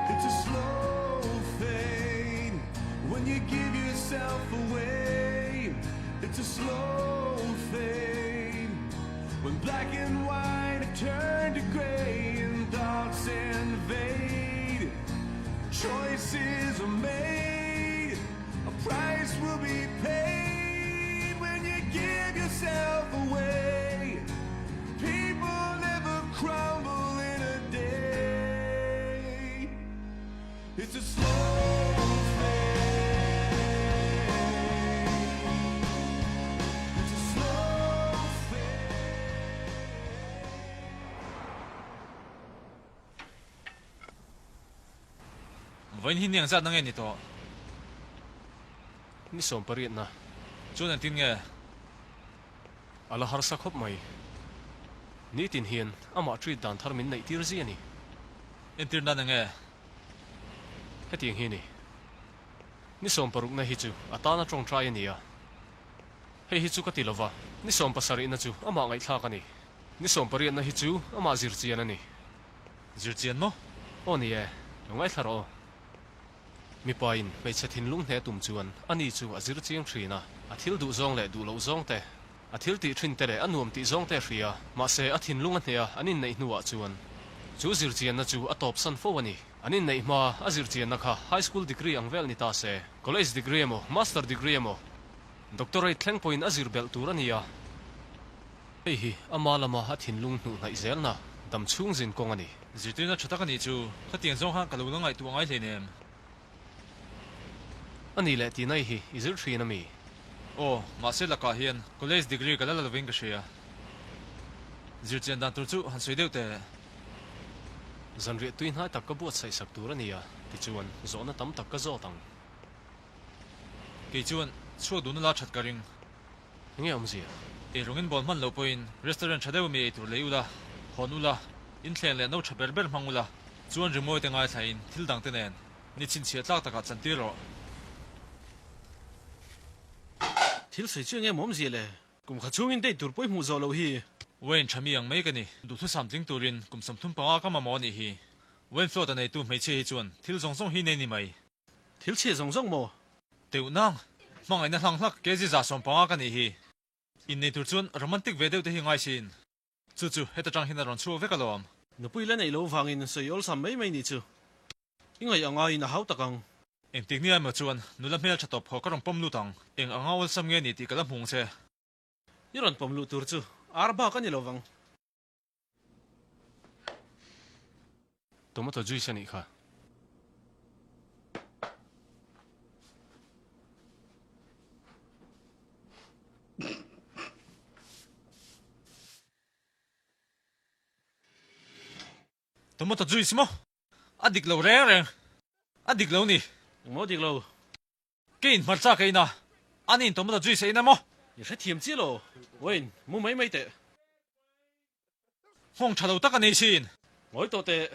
It's a slow fade when you give yourself away. It's a slow fade when black and white have turned to gray and thoughts invade. Choices are made, a price will be paid when you give yourself away. People never crumble in a day. It's a slow fade. It's a slow fade. Vawiin hi ni ang zat na nge ni tawh? Ni sawmpariatna. Chuan engtin nge? A la harsa khawp mai. Nitin hian amah treat dan thar min neih tir zia ni. Entir nan enge? Hetiang hi ni. Ni sawmparukna hi chu a tana tawngtai a ni a. Hei hi chu ka ti lova, ni sawmpasarihna chu amah ngaihthlak a ni. Ni sawmpariatna hi chu amah zirchian a ni. Zirchian maw? Aw ni e, lo ngaithla rawh aw. Mipain hmeichhe thinlung hneh tum chuan ani chu a zir chiang thin a, a thil duh zawng leh duh loh zawng te, a thil tih thin te leh a nuam tih zawng te a hria. Mahse, a thinlung a hneh a, an inneih hnuah chuan chu zirchianna chu a tawpsan fo a ni. An inneih hma a zirchianna kha high school degree ang vel ni ta se, college degree emaw, master degree emaw, doctorate thleng pawhin a zir belh tur a ni a. Hei hi ama lama a thinlung hnuh hnaih zelna dam chhung zin kawng a ni. Zirtirna tha tak a nih chu, khatiang zawng khan ka lo la ngaihtuah ngai hlein em? A nih leh tih nai hi i zir thin a mi? Aw, mahse lakah hian college degree ka la la lovin ka hria. Zirchian dan tur chu han sawi deuh teh. Zanriah tui hnai tak ka buatsaih sak tur a ni a, tichuan zawhna tam tak ka zawt ang. Kei chuan chhuak duhna la that ka ring. Enge awmzia? Ei rawngin bawl hman loh pawhin restaurant tha deuh mi ei tur lei ula, hawn ula, inthleng leh no tha ber ber hmang ula, chuan rimawi te ngaithlain thil dang te nen ni chhinchhiah tlak takah chantir rawh. Thil sawi chu enge awmzia le? Kum kha chhungin date tur pawh i hmuh zawh loh hi. Wayne tha mi ang mai ka ni. Duhthusam tling turin kum 35 ka mamawh a nih hi. Wayne Float a neitu hmeichhia hi chuan thil zawng zawng hi nei ni mai. Thil chhia zawng zawng maw? Teuh nang, hmangaihna hlang hlak kg 150 ka nih hi. Innei tur chuan romantic ve deuh te hi ngai sin. Chu chu heta tang hian a rawn chhuak vek alawm. Nupui la neih lo vangin sawi awlsam mai mai nih chu. I ngaih anga in a hau tak ang. Engtik nia emaw chuan nula hmel tha tawp haw ka rawn pawm lut ang. Eng anga awlsam nge ni tih ka la hmu ang che. I rawn pawm luh tur chu ar bak a ni lo vang. Tomato juice a nih kha. Tomato juice maw? A dik lo reng reng. A dik lo ni. Engmaw dik lo? Ke in hmarcha ka in a, a ni in tomato juice a in a maw? I hrethiam chiah lo, Wayne, mu mai mai teh. Nghawng tha lo tak a nei sin. Ngawi tawh teh.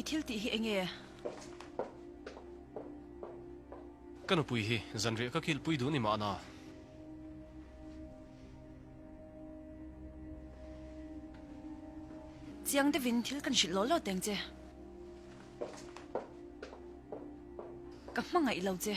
I thil tih hi enge? Ka nupui hi zanriah ka kilpui duh ni mahna. Chiang deuhin thil kan hrilh law law teng che. Ka hmangaih lo che.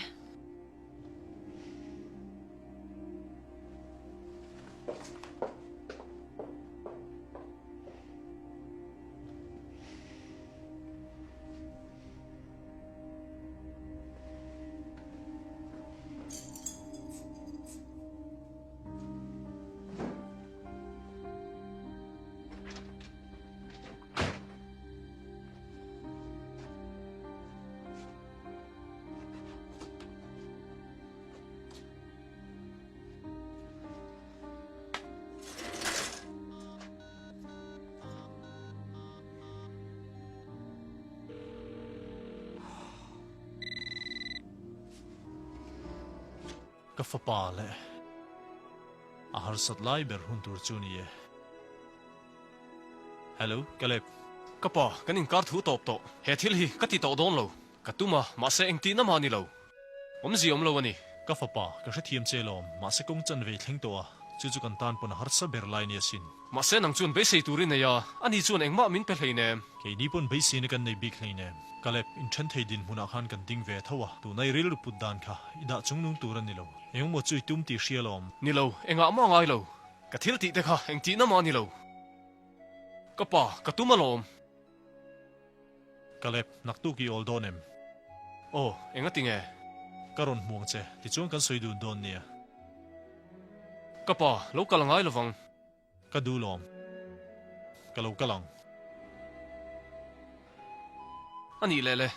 Ka fapa leh a harsat lai ber hun tur chu ni e. Hello, Caleb. Ka pa, kan inkar thu tawp tawh. He thil hi ka ti tawh dawn lo. Ka tum a, mahse engtihna mah a ni lo. Awmzia awm lo a ni. Ka fapa, ka hrethiam che lawm, mahse kawng chan ve thleng tawh a, chu chu kan tan pawn a harsa ber lai nia sin. Mahse nang chuan beisei tur i nei a, ani chuan engmah min pe hleinem. Keini pawn beiseina kan nei bik hleinem. Caleb, inthen thei dinhmunah khan kan ding ve tho a, tuna i rilru put dan kha i dah chungnung tur a ni lo. Engmaw chu i tum tih hria lawm. Ni lo, engah mah ngai lo. Ka thil tih te kha engtihna mah a ni lo. Ka pa, ka tum alawm. Caleb, naktuk i awl dawn em? Aw, enga tinge? Ka rawn hmuang che, tichuan kan sawi dun dawn nia. Ka pa, lo kal angai lovang. Ka duh lawm. Ka lo kal ang. A nih leh le.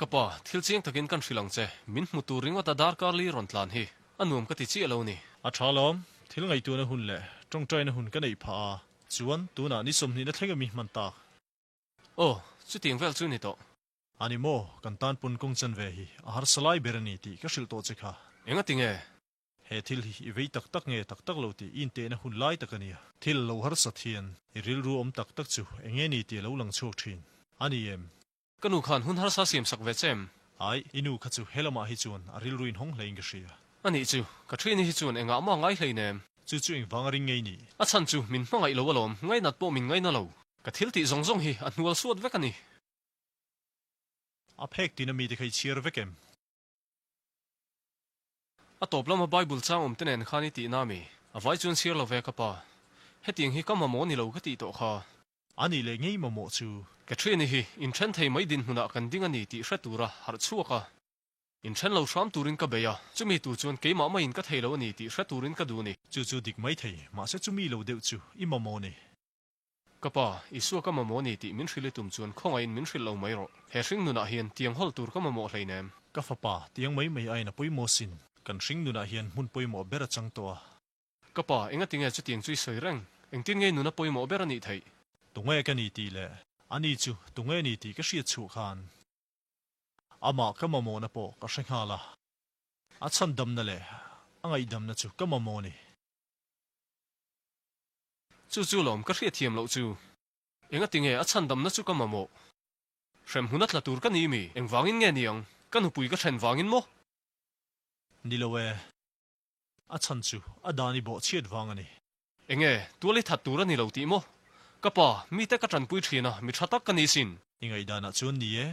Ka pa, thil chiang takin kan hrilh ang che. Min hmu tur ringawt a darkar li rawn tlan hi a nuam ka ti chiah lo ni. A tha lawm, thil ngaihtuahna hun leh tawngtaina hun ka neih phah a, chuan tunah ni sawmhnihna thleng ami hman tak. Aw, chutiang vel chu ni tawh. A ni maw, kan tan pawn kawng chan ve hi a harsa lai ber a ni tih ka hrilh tawh che kha. Engati nge? He thil hi i vei tak tak nge tak tak lo tih i intehna hun lai tak a nia. Thil lo harsat hian i rilru awm tak tak chu enge ni tih a lo lang chhuak thin a ni em? Ka nu khan hun harsa siam sak ve che em? Ai, i nu kha chu helamah hi chuan a rilru in hawng hlein ka hria. A nih chu, ka ṭhiani hi chuan engah mah ngai hleinem. Chu chu engvang a ring ngei ni? A chhan chu min hmangaih lo alawm, ngainat pawh min ngaina lo. Ka thil tih zawng zawng hi a hnual suat vek a ni. A phek tina mite kha i chhiar vek em? A tawp lama Bible chang awm te nen khan i tihna mi? A vai chuan chhiar lo ve ka pa. Hetiang hi ka mamawh ni lo ka tih tawh kha. A nih leh ngei mamawh chu. Catherine-i hi inthen thei mai dinhmunah kan ding a ni tih hre tura harh chhuak a. Inthen lo hram turin ka bei a, chumi tur chuan keimah maiin ka thei lo a ni tih hre turin ka duh a ni. Chu chu dik mai thei, mahse chumi lo deuh chu i mamawh ni. Ka pa, Isua ka mamawh a ni tih min hrilh i tum chuan khawngaihin min hrilh lo mai rawh. He hring nunah hian tiang hawl tur ka mamawh hleinem. Ka fapa, tiang mai mai aiin a pawimawh sin. Kan hring nunah hian hmun pawimawh ber a chang tawh a. Ka pa, engatinge chutiang chu i sawi reng? Engtin nge nuna pawimawh ber a nih theih? Tunge ka ni tih leh ani chu tunge ni tih ka hriat chhuah khan amah ka mamawhna pawh ka hre nghal a. A chhandamna leh a ngaihdamna chu ka mamawh a ni. Chu chu lawm ka hriatthiam loh chu. Engatinge a chhandamna chu ka mamawh? Hremhmun a tla tur ka ni mi? Engvangin nge niang? Ka nupui ka then vangin maw? Ni lo e. A chhan chu a dan i bawh chhiat vang a ni. Enge, tual i that tur a ni lo tih maw? Ka pa, mite ka tanpui thin a, mi tha tak ka ni sin. I ngaihdanah chuan ni e.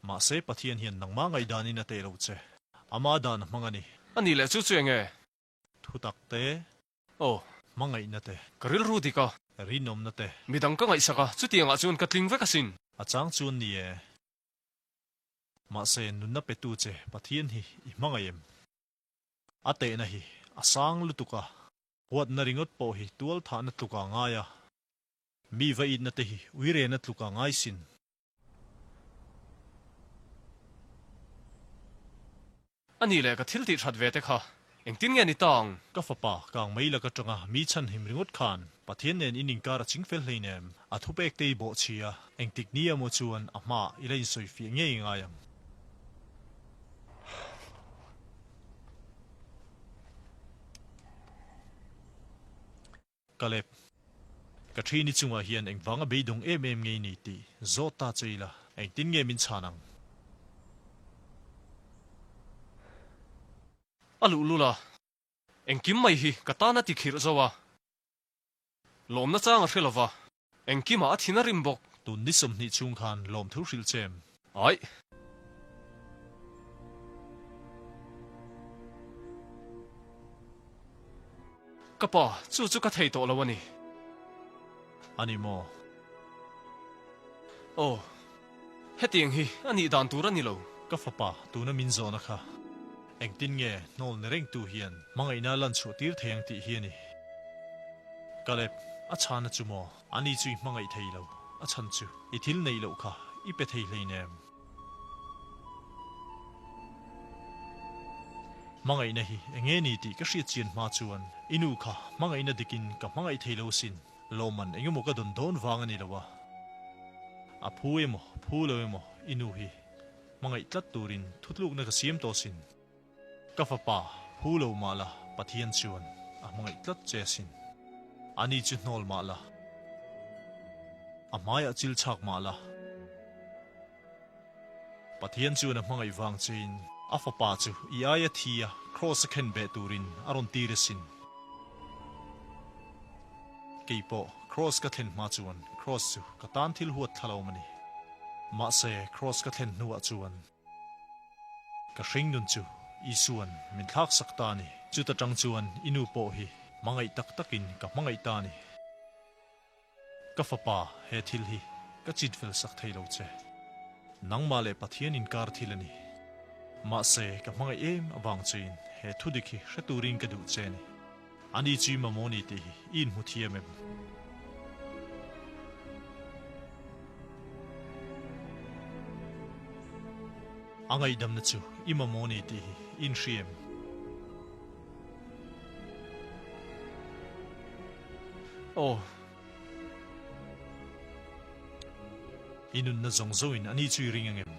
Mahse Pathian hian nangmah ngaihdanin a teh lo che. Ama dan a hmang a ni. A nih leh chu chu enge? Thutak te. Aw. Hmangaihna te. Ka rilru dik a. Rinawmna te. Midang ka ngaihsak a, chutiangah chuan ka tling vek asin. A chang chuan ni e. Mahse, nunna petu che Pathian hi i hmangaih em? A tehna hi a sang lutuk a. Huatna ringawt pawh hi tual thahna tluk ah ngai a. Mi va itna te hi uirena tluk ah ngai sin. A nih leh ka thil tih that ve te kha engtin nge ni ta ang? Ka fapa, kang mai lak atanga mi chhanhim ringawt khan Pathian nen in inkar a ching fel hleinem. A thupek te i bawh chhi a, engtik ni emaw chuan a hmaah i la insawi fiah ngei ngai ang. Caleb, ka ṭhini chungah hian engvanga beidawng em em ngei ni tih zawt ta che ila, engtin nge min chhan ang? A luhlul a, engkim mai hi ka tan a ti khirh zo a, lawmna chang a hre lova, engkimah a thin a rim bawk. Tun ni 20 chhung khan lawmthu hrilh che em? Aih. Ka pa, chu chu ka thei tawh lo a ni. A ni maw? Aw, hetiang hi a nih dan tur a ni lo. Ka fapa, tuna min zawhna kha engtin nge hnawl ni rengtu hian hmangaihna a lan chhuah tir thei ang tih hi a ni. Caleb, a chhana chu maw? Ani chu i hmangaih thei lo. A chhan chu i thil neih loh kha i pe thei hleinem. Hmangaihna hi eng nge ni tih ka hriat chian hma chuan i nu kha hmangaihna dikin ka hmangaih thei lo sin. Lawmman eng emaw ka dawn dawn vang a ni lo a. A phu emaw, phu lo emaw i nu hi hmangaih tlat turin thutlukna ka siam tawh sin. Ka fapa, phu lo mah la, Pathian chuan a hmangaih tlat che asin. Ani chu hnawl mah la, a hmaiah chil chhak mah la. Pathian chuan a hmangaih vang chein a fapa chu i aia thi a kraws a khen beh turin a rawn tir asin. Kei pawh kraws ka thlen hma chuan kraws chu ka tan thil huat thla lo a ni. Mahse kraws ka thlen hnuah chuan Ka hring nun chu Isua'n min thlak sak ta a ni. Chuta tang chuan i nu pawh hi hmangaih tak takin ka hmangaih ta a ni. Ka fapa, he thil hi ka chin fel sak thei lo che. Nangmah leh Pathian inkar thil a ni. Mahse, ka hmangaih em avang chein he thudik hi hre turin ka duh che a ni. Ani chu i mamawh ni tih hi i inhmu thiam em? A ngaihdamna chu i mamawh ni tih hi i inhria em? Aw. I nunna zawng zawngin ani chu i ring ang em?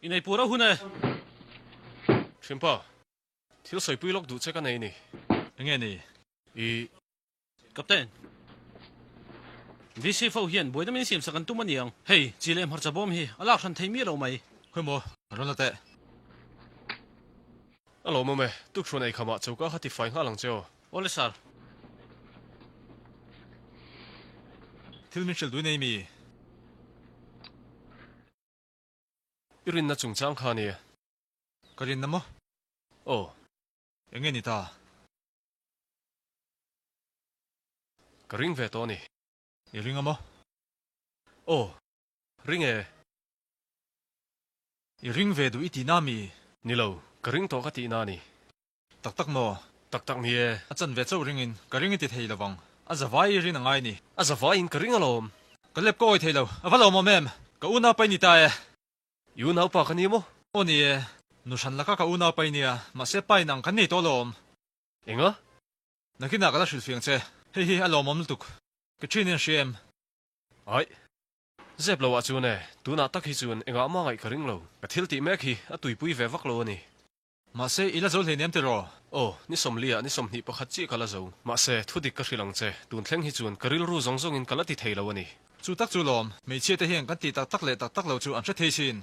I nei pur a hun e. Hrimpa, thil sawipui lawk duh che ka nei ni. Enge ni? I. Captain, VC fo hian buaina min siamsak an tum a niang. Hei, chi leh hmarcha bawm hi a lak hran thei miah lo mai. Khawi maw, rawn la teh. A lawmawm e, tukhruan eikhamah choka kha tifai nghal ang che aw. Awle sir. Thil min hrilh duh nei mi? I rinna chungchang kha nia. Ka rinna maw? Aw. Eng nge ni ta? Ka ring ve tawh a ni. I ring a maw? Aw. Ring e. I ring ve duh i tihna mi? Ni lo, ka ring tawh ka tihna a ni. Tak tak maw? Tak tak ni e. A chan ve chauh ringin ka ring i ti thei lo vang. A zavai i rin a ngai ni. A zavaiin ka ring alawm. Ka lep ka awi thei lo. A va lawmawm em? Ka unaupa i ni ta e. I unaupa ka ni maw? Aw ni e. Nu hran laka ka unaupa i nia. Mahse pa in ang kan nei tawh alawm. Enga? Nakinah ka la hrilhfiang che. Hei hi a lawmawm lutuk. Ka ṭhin in hria em? Aih. Zep lo ah chuan e, tunah tak hi chuan engah mah ngaih ka ring lo. Ka thil tih mek hi a tuipui ve vak lo a ni. Mahse, i la zo hleinem tiraw? Aw, ni sawmliah ni 21 chiah ka la zo. Mahse, thu dik ka hrilh ang che, tun thleng hi chuan ka rilru zawng zawngin ka la ti thei lo a ni. Chu tak chu lawm, hmeichhia te hian kan tih tak tak leh tak tak lo chu an hre thei sin.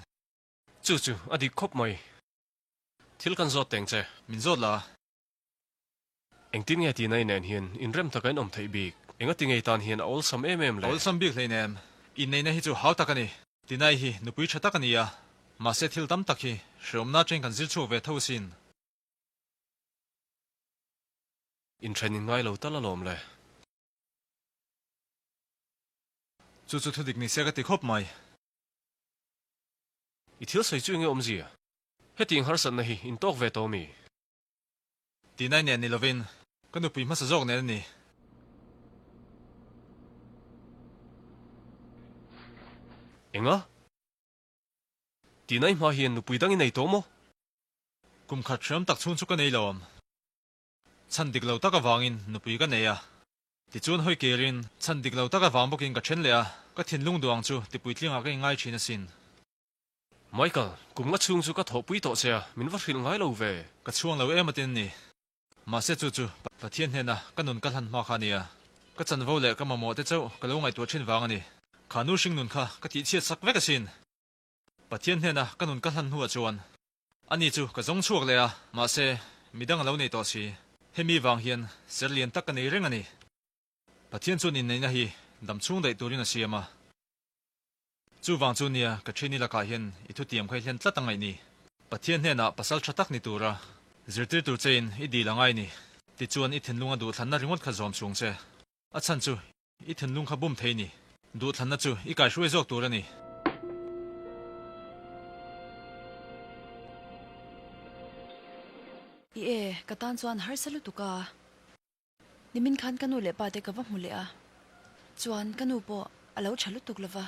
Chu chu, a dik khawp mai. Thil kan zawt teng che. Min zawt la. Engtin nge tih na inen hian inrem taka in awm theih bik? Enga ti ngei tan hian a awlsam em em le? A awlsam bik hleinem. Inneihna hi chu hau tak a ni. Tinai hi nupui tha tak a ni a, mahse thil tam tak hi hreawmna atangin kan zir chhuak ve tho asin. Inthen in ngai lo tal alawm le. Chu chu thudik ni se ka ti khawp mai. I thil sawi chu enge awmzia? Hetiang harsatna hi in tawk ve tawh mi? Tinai nen ni lovin ka nupui hmasa zawk nen a ni. Enga? Tinai hma hian nupui dang i nei tawh maw? Kum khat hriam tak chhung chu ka nei lo ang. Chhan dik lo tak avangin nupui ka nei a. Tichuan hawi kirin chhan dik lo tak avang bawkin ka then leh a, ka thinlung duh ang chu tipuitlingah ka inngai thin asin. Michael, kum nga chhung chu ka thawhpui tawh che a, min va hrilh ngai lo ve. Ka chhuang lo em atin ni. Mahse chu chu Pathian hnena ka nun ka hlan hma kha a nia. Ka chanvo leh ka mamawh te chauh ka lo ngaihtuah thin vang a ni. Kha nu hring nun kha ka tihchhiat sak vek asin. Pathian hnena ka nun ka hlan hnuah chuan ani chu ka zawng chhuak leh a, mahse midang a lo nei tawh si. Hemi vang hian ser lian tak ka nei reng a ni. Pathian chuan inneihna hi Dam chhung daih turin a siam a. Chuvang chu nia, ka ṭhiani lakah hian i thutiam kha i hlen tlat a ngaih ni. Pathian hnenah pasal ṭha tak ni tura zirtir tur chein i dil a ngai ni. Tichuan i thinlunga duhthlanna ringawt kha zawm chung che. A chhan chu i thinlung kha bum thei ni. Duhthlanna chu i kaihruai zawk tur a ni. I e, ka tan chuan harsa lutuk a. Nimin khan ka nu leh pa te ka va hmu leh a, chuan ka nu pawh a lo tha lutuk lo va.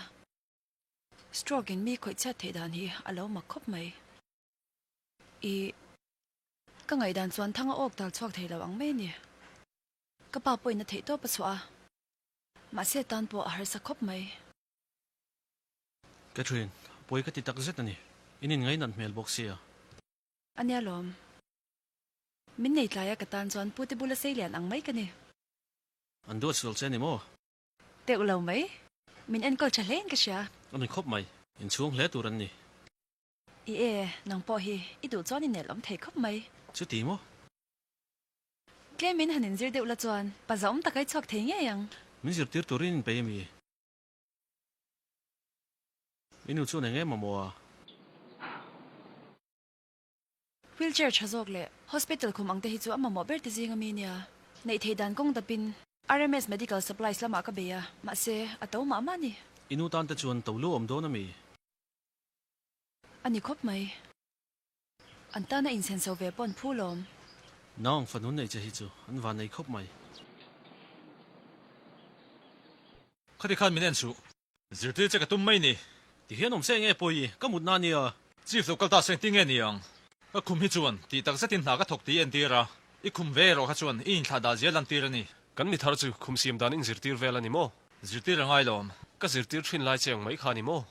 Stroke in mi khawih chhiat theih dan hi a lo mak khawp mai. I ka ngaihdan chuan thang a awk tal chhuak thei lo ang mai a ni. Ka pa pawhin a theih tawp a chhuah a, mahse tan pawh a harsa khawp mai. Catherine, pawi ka ti tak zet a ni. In inngainat hmel bawk sia. A nia lawm. Min nei tlai a ka tan chuan pute bula sei lian ang mai ka ni. An duat sual che ni maw? Teuh lo mai. Min enkawl tha hlein ka hria. A ni khawp mai. Inchhung hle tur an ni. I e, nang pawh hi i duh chuan i nelh awm thei khawp mai. Chuti maw? Tlem in han inzir deuh la chuan pa zahawm taka i chhuak thei ngei ang. Min zirtir turin inpeih a mi? I nu chuan eng em a maw a? Wheelchair tha zawk leh hospital khum ang te hi chu a mamawh ber te zing a mi nia. Neih theih dan kawng dapin RMS Medical Supplies lamah ka bei a, mahse a to mah mah ni. I nu tan te chuan to lu awm dawn a mi? A ni khawp mai. An tana insenso ve pawh an phu lawm. Naung fanu nei che hi chu an van nei khawp mai. Khati khan min en suh. Zirtir che ka tum mai ni. Ti hian awm se nge pawi ka mut na nia. Chief lo kal ta seng ti nge ni ang. Ka khum hi chuan tih tak zetin hna ka thawk tih entir a, i khum ve erawh kha chuan i inthlah dah zia lantir a ni. Kan mi thar chu khum siam dan inzirtir vel a ni maw? Zirtir a ngai lawm. Ka zirtir thin lai che ang mai kha a ni maw?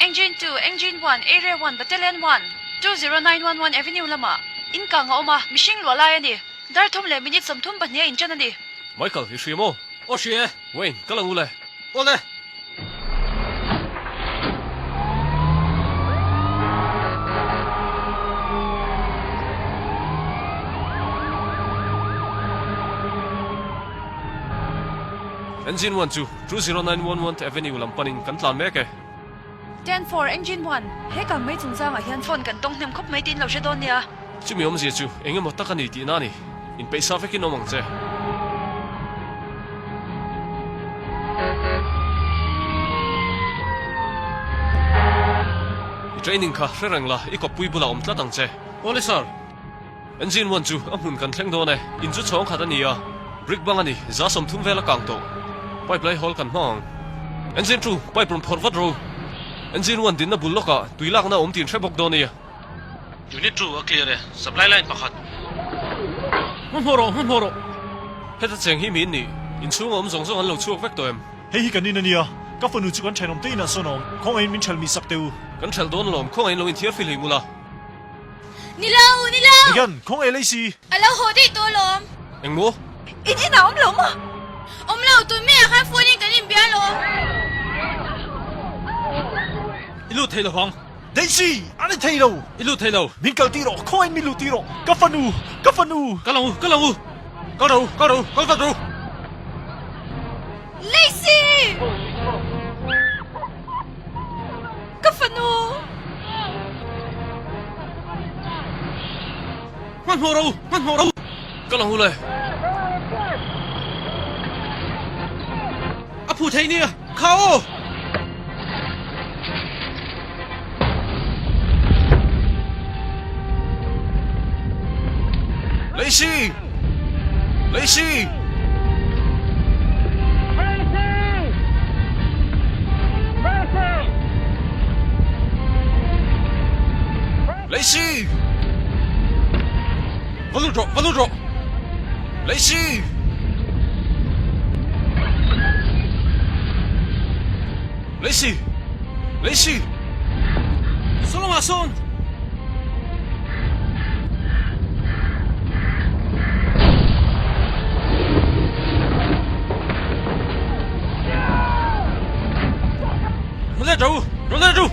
Engine 2, Engine 1, Area 1, Battalion 1, 20911 Avenue lamah in kang a awm a, mihring luah lai a ni. Dar thum leh minute 32 a inṭan a ni. Michael, i hria maw? Aw hria e. Wayne, ka la ngu le. Aw le. Engine 1 chu 20911 Avenue lam panin kan tlan mek e. 10-4, Engine 1, he kang mai chungchangah hian phone kan tawng hnem khawp mai tiin lo hre dawn nia. Chumi awmzia chu eng emaw tak a ni tihna a ni. Inpeihsa vekin awm ang che. I training kha hre reng la, i kawppui bulah awm tlat ang che. Awle sir. Engine 1 chu a hmun kan thleng dawn e. In chu chhawng khat a ni a, brick bang a ni, 30 vel a kang tawh. Pipe lai hawl kan hmang ang. Engine 2, pipe rawn phawrh vat ro. Engine 1 dinna bul lawkah tui lakna a awm tih in hre bawk dawn nia. Unit 2 a clear e, supply line pakhat. Hmanhmawh rawh, hmanhmawh rawh. Heta cheng hi mi in nih, inchhunga awm zawng zawng an lo chhuak vek tawh em? Hei hi kan in a nia, ka fanu chu kan thenawm te inah sawn a awm, khawngaihin min ṭhelh mi sak teh u. Kan ṭhelh dawn alawm, khawngaihin lo inthiar fihlim ula. Ni lo, ni lo! Megan, khawngaih lei si. A lo haw daih tawh alawm. Eng maw? In inah awm lo maw? Awm lo, tun maiah khan phone in kan inbia alawm. I lut thei lo vang. Daisy, a ni thei lo! I lut thei lo! Min kal tir rawh, khawngaihin min lut tir rawh! Ka fanu! Ka fanu! Kal ang u, kal ang u! Kal ro, kal ro, kal vat ro! Lacey! Ka fanu! Hmanhmawh ro, hmanhmawh ro! Kal ang u le! A phu thei nia, kha aw! Lacey! Lacey! Lacey! Va lut rawh, va lut rawh! Lacey! Lacey! Lacey! Solomon sawn! Rawn let rawh u! Rawn let rawh u!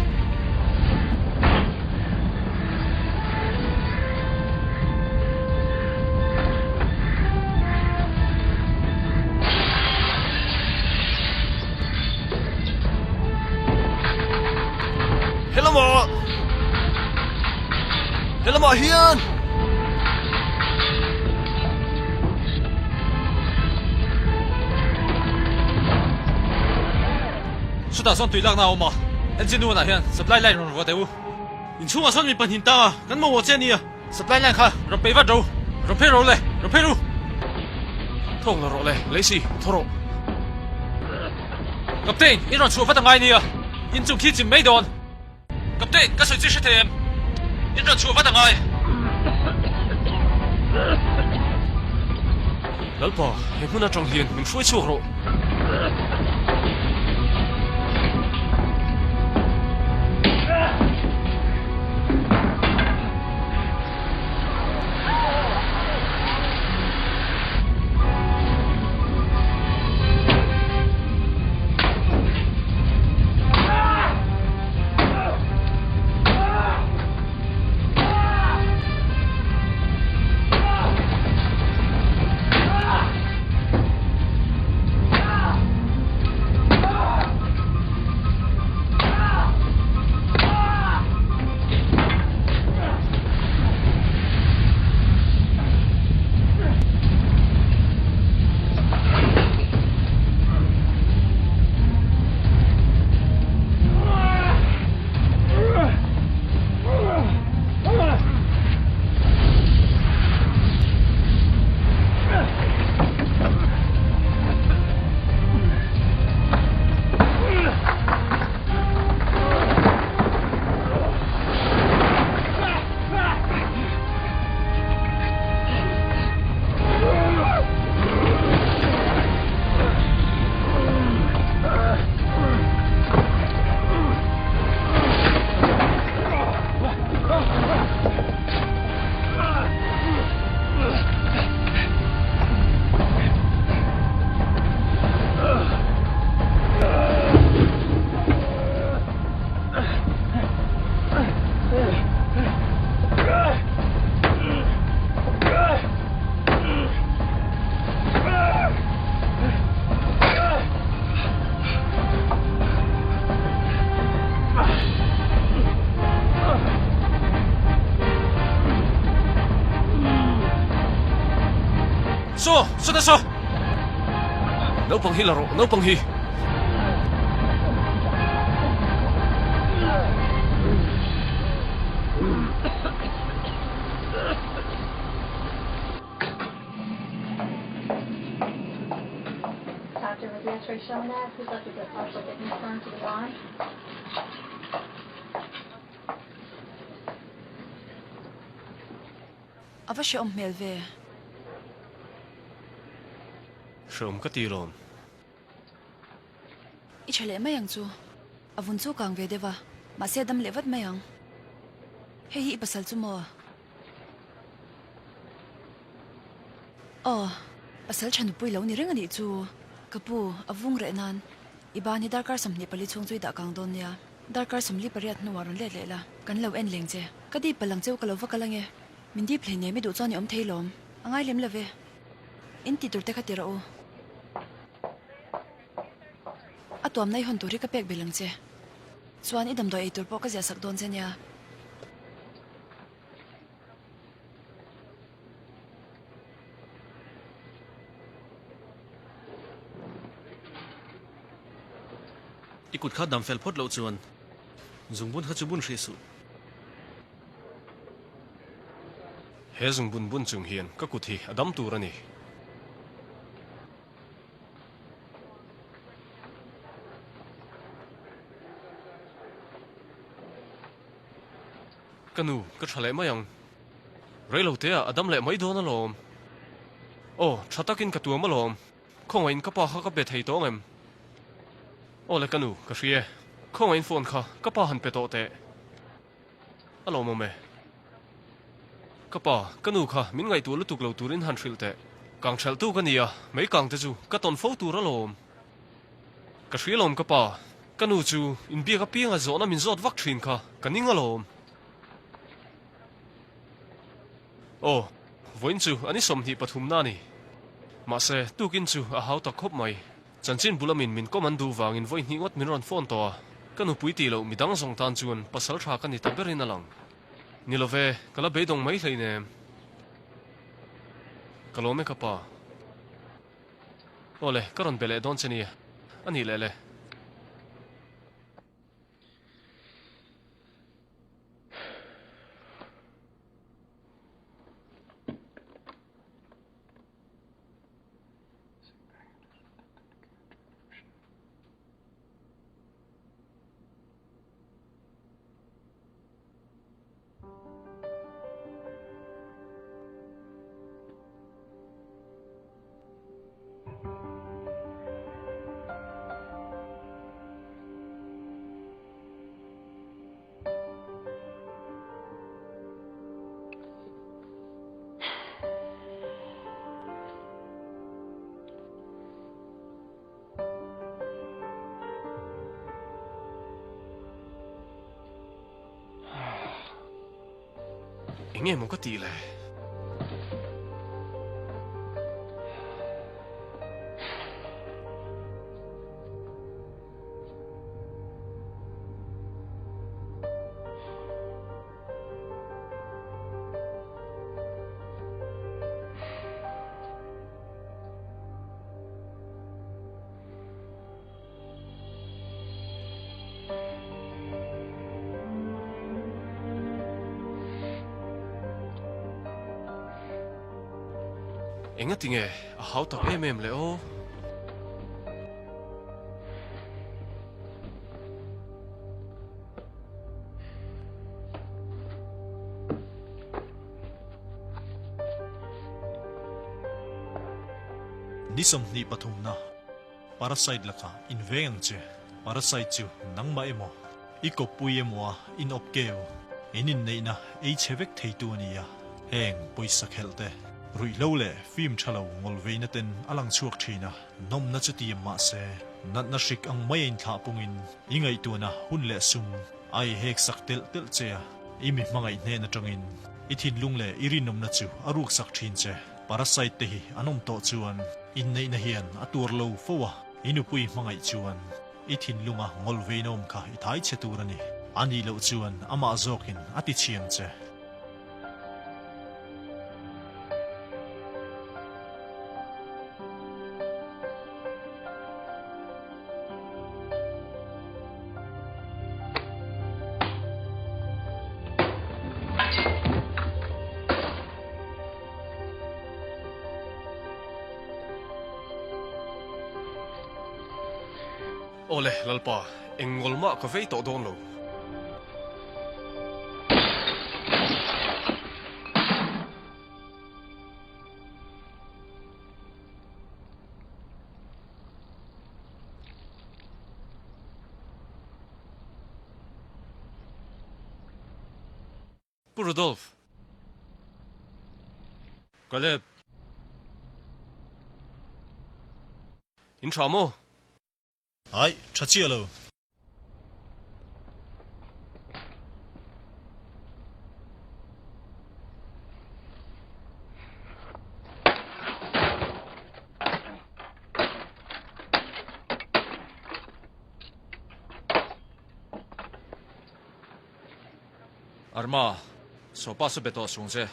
Helamah! Helamah hian! Chutah chuan tui lakna a awm a, engine nuanah hian supply line rawn ruah teh u. Inchhungah sawn mi pahnih tang a, kan mamawh che a nia. Supply line kha rawn peih vat ro, rawn phei ro le, rawn phei ru. Thawk la rawh le, Lacey, thaw rawh. Captain, in rawn chhuah vat a ngai nia, in chung khi chim mai dawn. Captain, ka sawi chi hre thei em? In rawn chhuah vat a ngai. Lalpa, he hmun atang hian min hruai chhuak rawh. Saw! Sawta saw! Naupang hi la rawh, naupang hi! A va hrehawm hmel ve. Hrehawm ka ti lawm. I tha leh mai ang chu. A vun chu kang ve deuh a, mahse a dam leh vat mai ang. Hei hi i pasal chu maw? Aw, pasal tha nupui lo ni reng a nih chu. Ka pu, a vung reh nan i ban hi darkar 24 chhung chu i dah kang dawn nia. Darkar 48 hnuah rawn let leh la, kan lo en leng che. Ka dip palh ang cheu ka lo va kal ange. Min dip hleinem i duh chuan i awm thei lawm. A ngai lem lo ve. In ti tur te kha ti rawh u. A tuamna i hawn tur hi ka pek belh ang che. Chuan i damdawi ei tur pawh ka ziah sak dawn che nia. I kut kha dam fel phawt loh chuan zungbun kha chu bun hrih suh. He zungbun bun chung hian ka kut hi a dam tur a ni. Ka nu, ka tha leh mai ang. Reilotea a dam leh mai dawn alawm. Aw, tha takin ka tuam alawm. Khawngaihin ka pa kha ka be thei tawh ang em? Aw le ka nu, ka hria e. Khawngaihin phone kha ka pa han pe tawh teh. A lawmawm e. Ka pa, ka nu kha min ngaihtuah lutuk lo turin han hrilh teh. Kang ṭhelhtu ka ni a, mei kang te chu ka tawn fo tur alawm. Ka hria lawm ka pa, ka nu chu inbiak apianga zawhna min zawt vak ṭhin kha ka ning alawm. Aw, vawiin chu an i 23 na a ni. Mahse, tukin chu a hau tak khawp mai. Chanchin bula min min kawm an duh vangin vawi hnih ngawt min rawn phone tawh a. Ka nupui tih loh midang zawng tan chuan pasal tha ka ni ta berin a lang. Ni lo ve, ka la beidawng mai hleinem. Ka lawm e ka pa. Awle, ka rawn be leh dawn che nia. A nih leh le. Enge maw ka tih le? Enga tinge a hau tak em em le aw. Ni 23 na Parasite lakah inveng ang che. Parasite chu nangmah emaw, i kawppui emaw a inawp keu, in inneihna ei chhe vek theitu a ni a. Heng pawisa khelh te, ruihhlo leh film tha lo ngawlveina ten a lang chhuak thin a, nawmna chu tiam mah se, natna hrik ang mai a inthlah pungin i ngaihtuahna hun leh sum a ei hek sak telh telh che a, i mi hmangaih hnen atangin i thinlung leh i rinawmna chu a ruksak thin che. Parasite te hi an awm tawh chuan inneihna hian a tuar lo fo a, i nupui hmangaih chuan i thinlunga ngawlveina awm kha i thai chhe tur a ni. A nih loh chuan amah zawkin a ti chhiang che. Awle, Lalpa, eng ngawl mah ka vei tawh dawn lo. Pu Rudolf. Caleb. In tha maw? Ai, tha chiah lo. Arma, Sopa saw be tawh sung che,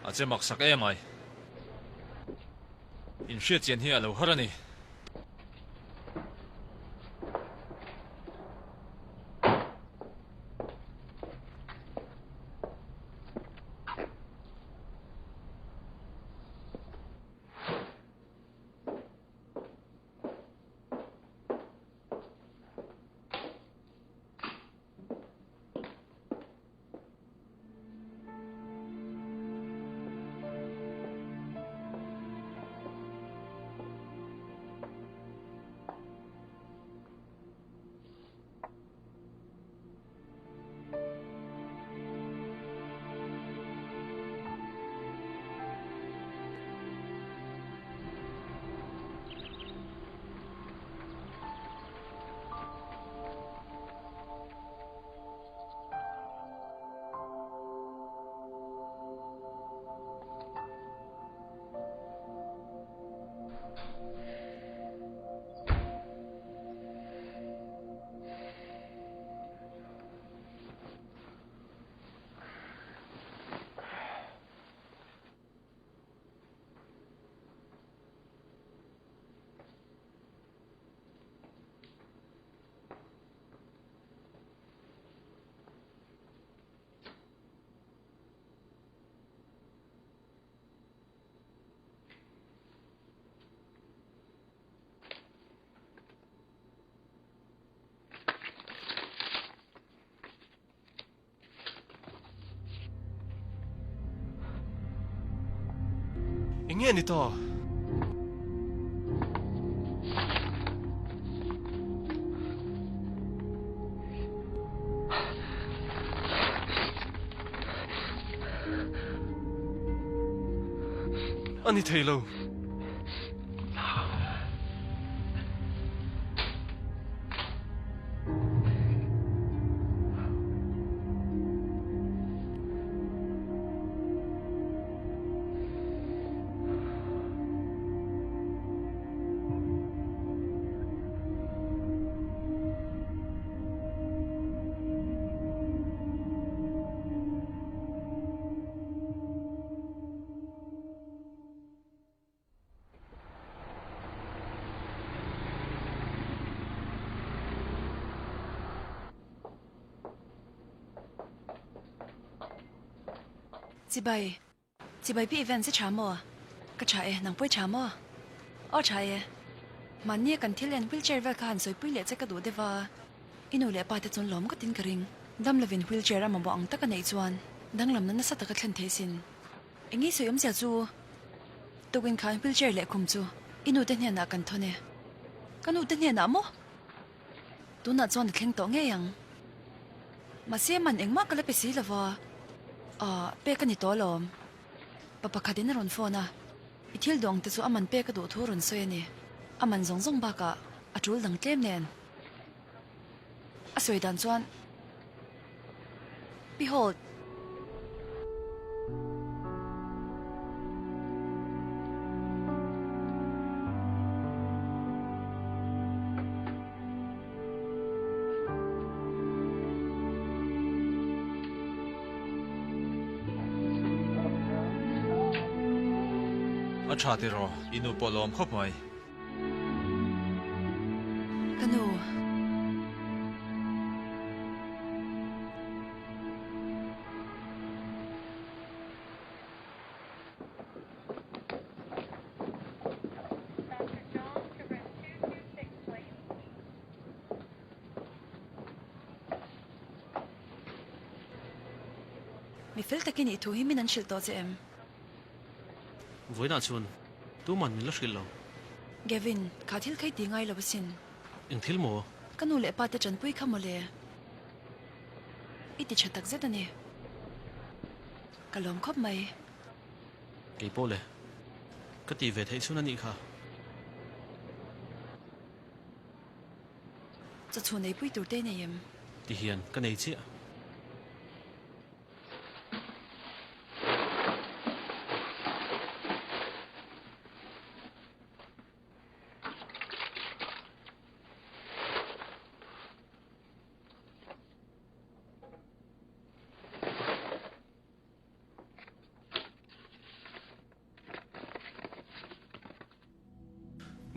a che mak sak em ai. Inhriat chian hi a lo har a ni. Enge ni ta? A ni thei lo. Chibai. Chibai pi event se tha maw? Ka tha e, nang pawh i tha maw? Aw tha e. Mahni a kan thil en wheelchair vel kha han sawipui leh che ka duh deuh a. I nu leh pa te chuan lawm ka tin ka ring. Dam lovin wheelchair a mamawh ang tak a neih chuan danglamna nasa taka thlen thei sin. Eng nge sawi awmzia chu? Tukin khan wheelchair leh khum chu i nu te hnenah kan thawn e. Ka nu te hnenah maw? Tunah chuan a thleng tawh ngei ang. Mahse man engmah ka la pe si lo va, ah pek a ni tawh alawm. Pa pakhatin a rawn phone a, i thil duh ang te chu a man pek a duh thu a rawn sawi a ni. A man zawng zawng bakah a tul dang tlem nen. A sawi dan chuan, Behold! A tha tiraw, i nu pawh lawm khawp mai. Ka nu. Mi fel takin i thu hi min an hrilh tawh che em? Vawiinah chuan tuman min la hrilh lo. Gavin, kha thil kha i ti ngai lo asin. Eng thil maw? Ka nu leh pa te tanpui kha mawle. I ti tha tak zet a ni. Ka lawm khawp mai. Kei pawh le. Ka ti ve theih chhun a nih kha. Chawchhun eipui tur te i nei em? Ti hian ka nei chiah.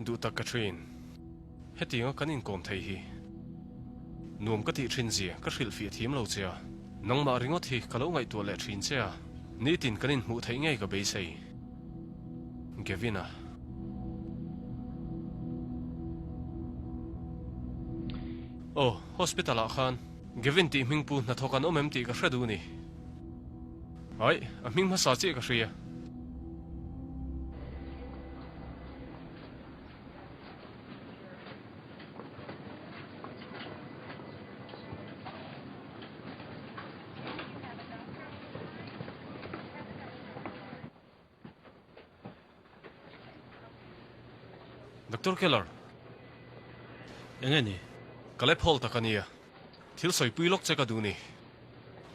Duh tak ka thin. Hetianga kan inkawm thei hi nuam ka tih thin zia ka hrilhfiah thiam lo che a, nangmah ringawt hi ka lo ngaihtuah leh thin che a, nitin kan inhmuh theih ngei ka beisei. Gavin-a. Aw, hospital-ah khan Gavin tih hming pu hnathawk an awm em tih ka hre duh ni. Aih, a hming hmasa chiah ka hria. Doctor Keller. Enge ni? Ka lep hawl tak a nia. Thil sawipui lawk che ka duh ni.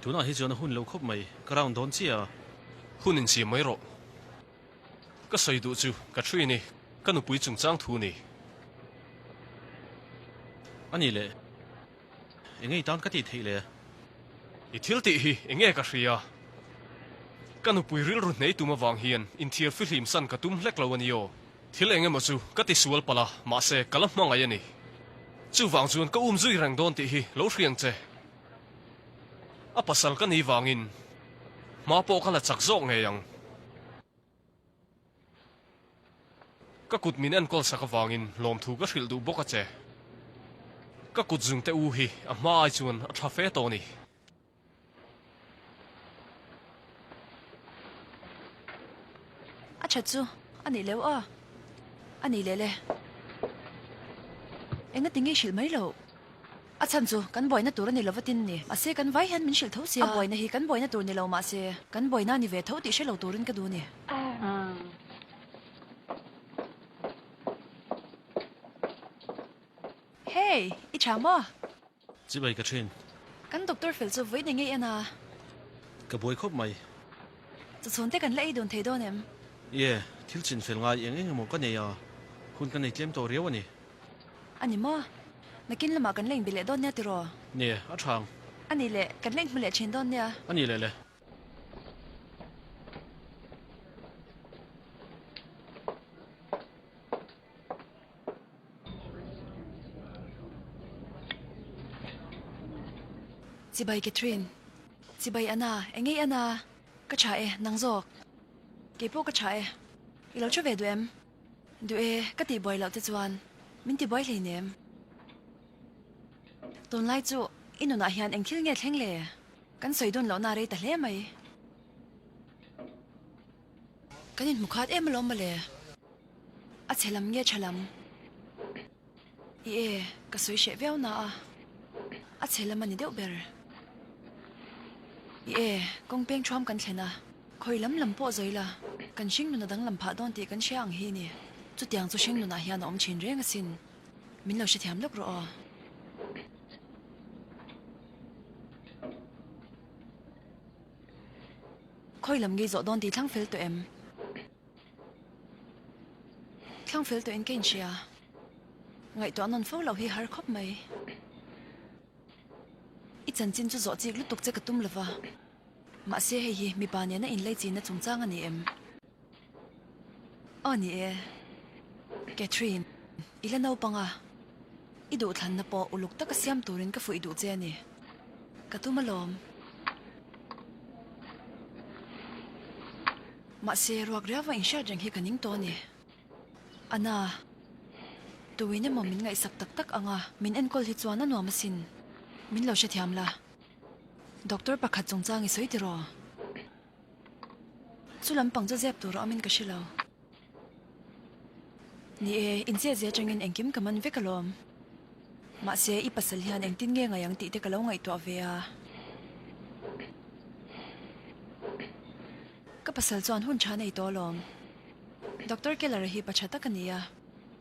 Tunah hi chuan a hun lo khawp mai. Ka round dawn chiah a. Hun insiam mai rawh. Ka sawi duh chu ka thu ni. Ka nupui chungchang thu ni. A nih le. Enge i tan ka tih theih le? I thil tih hi enge ka hria? Ka nupui rilru hnei tum avang hian inthiar fihlim san ka tum hlek lo a ni aw. Thil eng emaw chu ka ti sual palh a, mahse ka la hmangaih a ni. Chuvang chuan ka um zui reng dawn tih hi lo hriang che. A pasal ka ni vangin hma pawh ka la chak zawk ngei ang. Ka kut min enkawl sak avangin lawmthu ka hrilh duh bawk a che. Ka kut zungte u hi a hma ai chuan a tha fe tawh a ni. A tha chu. A nih leu aw. A nih leh le. Engati nge i hrilh mai loh? A chhan chu kan buaina tur a ni lo vatin ni. Mahse kan vai hian min hrilh tho sia. A buaina hi kan buaina tur ni lo mahse kan buaina a ni ve tho tih hre lo turin ka duh a ni. Hey! I tha maw? Chibai ka thin. Kan doctor fel chu vawi nei ngei en a. Ka buai khawp mai. Chawchhun te kan la ei dun thei dawn em? Ie, thil chin fel ngai eng eng emaw ka nei a, hun ka nei tlem tawh riau a ni. A ni maw? Nakin lamah kan la inbe leh dawn nia tiraw? Nie, a tha ang. A nih leh, kan la inhmu leh thin dawn nia. A nih leh le. Chibai Catherine, Chibai Anna, eng ngei Anna? Ka tha e, nang zawk. Kei pawh ka tha e. I lo thu ve duh em? Duh e, ka tih buai loh te chuan min ti buai hleinem. Tunlai chu i nunah hian eng thil nge thleng le? Kan sawi dun lohna rei ta hle mai. Kan inhmu khat em alawm mawle. A chhe lam nge tha lam? I e, ka sawi hreh viau na a. A chhe lam a ni deuh ber. I e, kawng peng thuam kan thlen a. Khawi lam lam pawh zawi la, kan hring nuna danglam phah dawn tih kan hria ang hi ni. Chutiang chu hring nunah hian a awm thin reng asin. Min lo hrethiam lawk rawh aw. Khawi lam ngei zawh dawn tih thlang fel tawh em? Thlang fel tawhin ka inhria. Ngaihtuah nawn fo loh hi har khawp mai. I chanchin chu zawh chik lutuk che ka tum lova. Mahse hei hi mipa nena inlei chinna chungchang a ni em? Aw ni e. Catherine, i la naupang a. I duhthlanna pawh uluk taka siam turin ka fuih duh che a ni. Ka tum alawm. Mahse ruak riauva inhriat reng hi ka ning tawh a ni. Anna, tuin emaw min ngaihsak tak tak ang a, min enkawl hi chuan a nuam asin. Min lo hrethiam la. Doctor pakhat chungchang i sawi tiraw? Chu lampang chu zep tur a awmin ka hre lo. Ni e, inchehzia atangin engkim ka man vek alawm. Mahse, i pasal hian engtin nge ngaih ang tih te ka lo ngaihtuah ve a. Ka pasal chuan hun tha nei tawh alawm. Doctor Keller-a hi pa tha tak a ni a.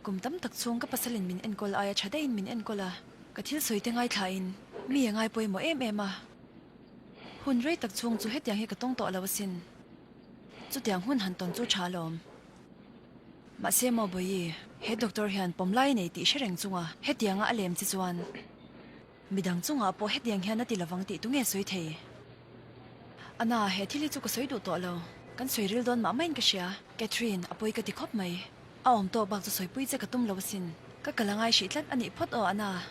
Kum tam tak chhung ka pasalin min enkawl aia tha daihin min enkawl a. Ka thil sawi te ngaithlain mi a ngaipawimawh em em a. Hun rei tak chhung chu hetiang hi ka tawng tawh lo asin. Chutiang hun han tawn chu tha alawm. Mahse maw Bawihi, he doctor hian pawm lai nei tih hre reng chunga hetianga a lem che chuan midang chungah pawh hetiang hian a ti lovang tih tunge sawi thei? Anna, he thil hi chu ka sawi duh tawh lo. Kan sawi ril dawn mah maiin ka hria. Catherine, a pawi ka ti khawp mai. A awm tawk bak chu sawipui che ka tum lo asin. Ka kal a ngai hrih tlat a nih phawt aw Anna.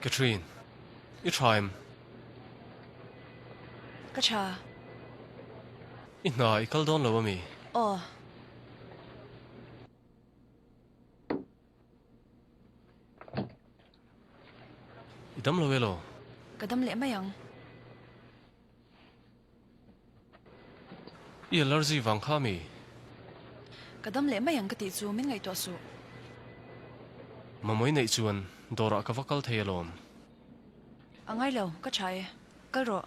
Catherine, i tha em? Ka tha. I hna i kal dawn lo ami? Aw. I dam lo elaw? Ka dam leh mai ang. I allergy vang kha mi? Ka dam leh mai ang ka tih chu min ngaihtuah suh. Mamawii neih chuan dawrah ka va kal thei alawm. A ngai lo, ka tha e. Kal rawh.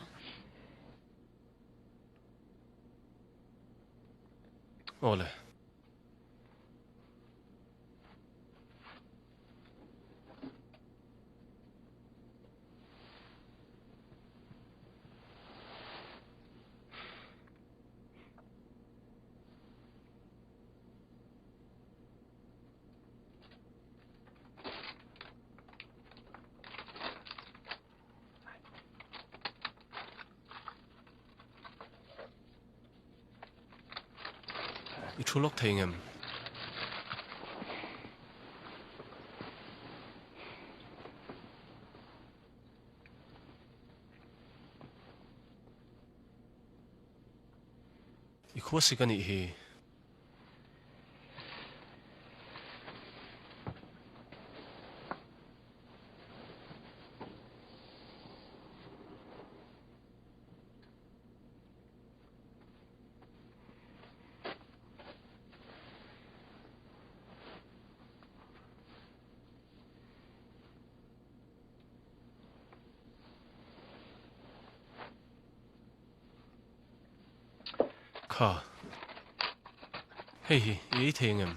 Awle. I thu lawk thei ngem? I khuasik a nih hi. Kha. Hei hi i ei thei angem?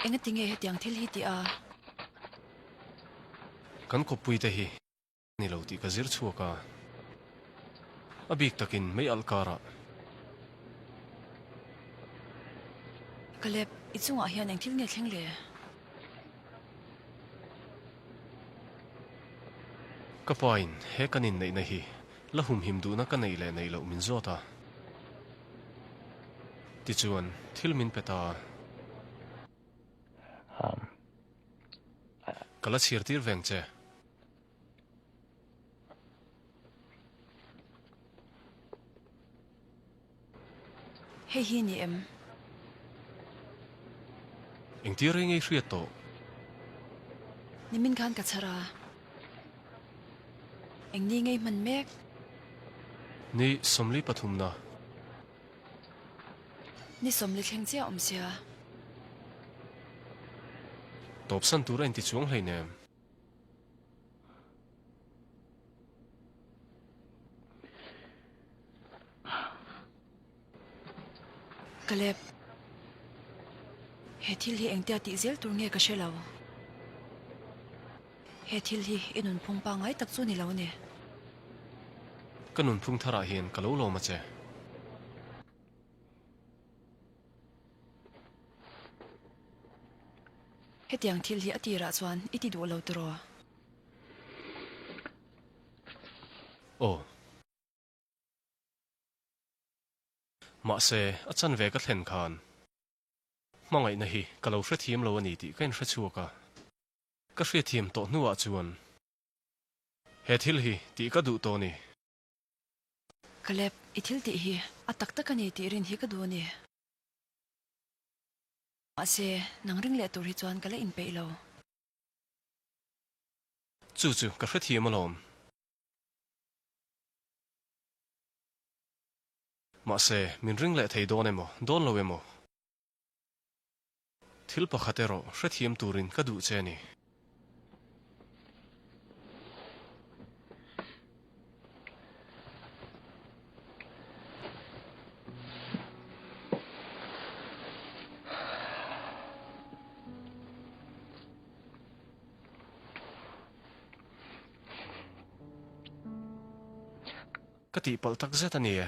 Enga tinge hetiang thil hi tih a? Kan kawppui te hi ni lo tih ka zir chhuak a, a bik takin mei alh karah. Caleb, i chungah hian eng thil nge thleng le? Ka pain he kan inneihna hi la humhim duhna ka neih leh neih loh min zawt a. Tichuan, thil min pe ta a. Ka la chhiar tir veng che. Hei hi ni em? Engtir reng ei hriat tawh? Nimin khan ka chhar a. Eng ni ngei hman mek? Ni 43 na. Ni 40 thleng chiah awm sia. Tawpsan tur a inti chuang hleinem. Caleb, he thil hi engtia tih zel tur nge ka hre lo. He thil hi i nunphung pangngai tak chu ni lo ni. Ka nunphung tharah hian ka lo lawm a che. Hetiang thil hi a tirah chuan i ti duh lo tiraw? Aw. Mahse, a chanve ka thlen khan hmangaihna hi ka lo hrethiam lo a ni tih ka inhrechhuak a. Ka hriatthiam tawh hnuah chuan he thil hi tih ka duh tawh a ni. Caleb, i thil tih hi a tak tak a ni tih rin hi ka duh a ni. Mahse, nang ring leh tur hi chuan ka la inpeih lo. Chu chu ka hrethiam alawm. Mahse, min ring leh thei dawn emaw, dawn lo emaw? Thil pakhat erawh hrethiam turin ka duh che a ni. Ka tihpalh tak zet a ni e.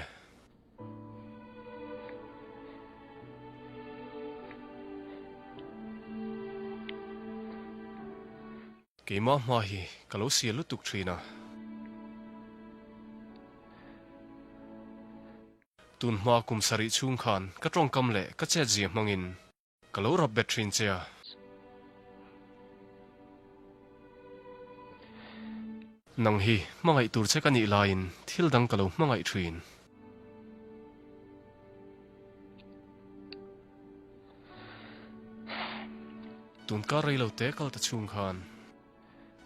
Keimah hma hi ka lo sial lutuk thin a. Tun hma kum sarih chhung khan ka tawngkam leh ka chetzia hmangin ka lo rap bet thin che a. Nang hi hmangaih tur che ka nih laiin thil dang ka lo hmangaih thin. Tun kar rei lo te kal ta chhung khan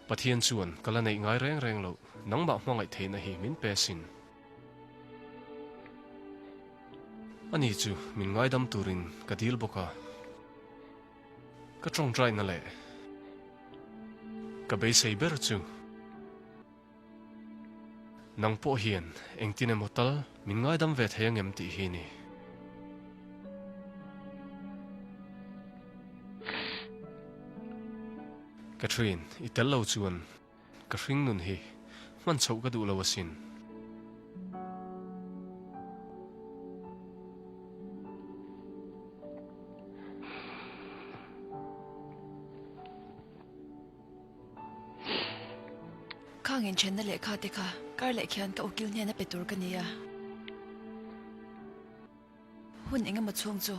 Pathian chuan ka la neih ngai reng reng loh nangmah hmangaih theihna hi min pe sin. Ani chu min ngaidam turin ka dil bawk a, ka tawngtaina leh ka beisei ber chu Nang pawh hian engtin emaw tal min ngaidam ve thei angem tih hi ni. Catherine, i tel lo chuan ka hring nun hi hman chhoh ka duh lo asin. Khang inthenna lehkha te kha kar leh khian ka ukil hnena pe tur ka ni a. Hun eng emaw chhung chu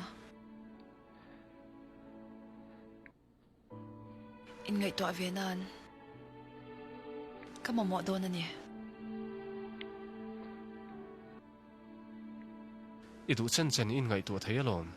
inngaihtuah ve nan ka mamawh dawn a ni. I duh chen chen i inngaihtuah thei alawm.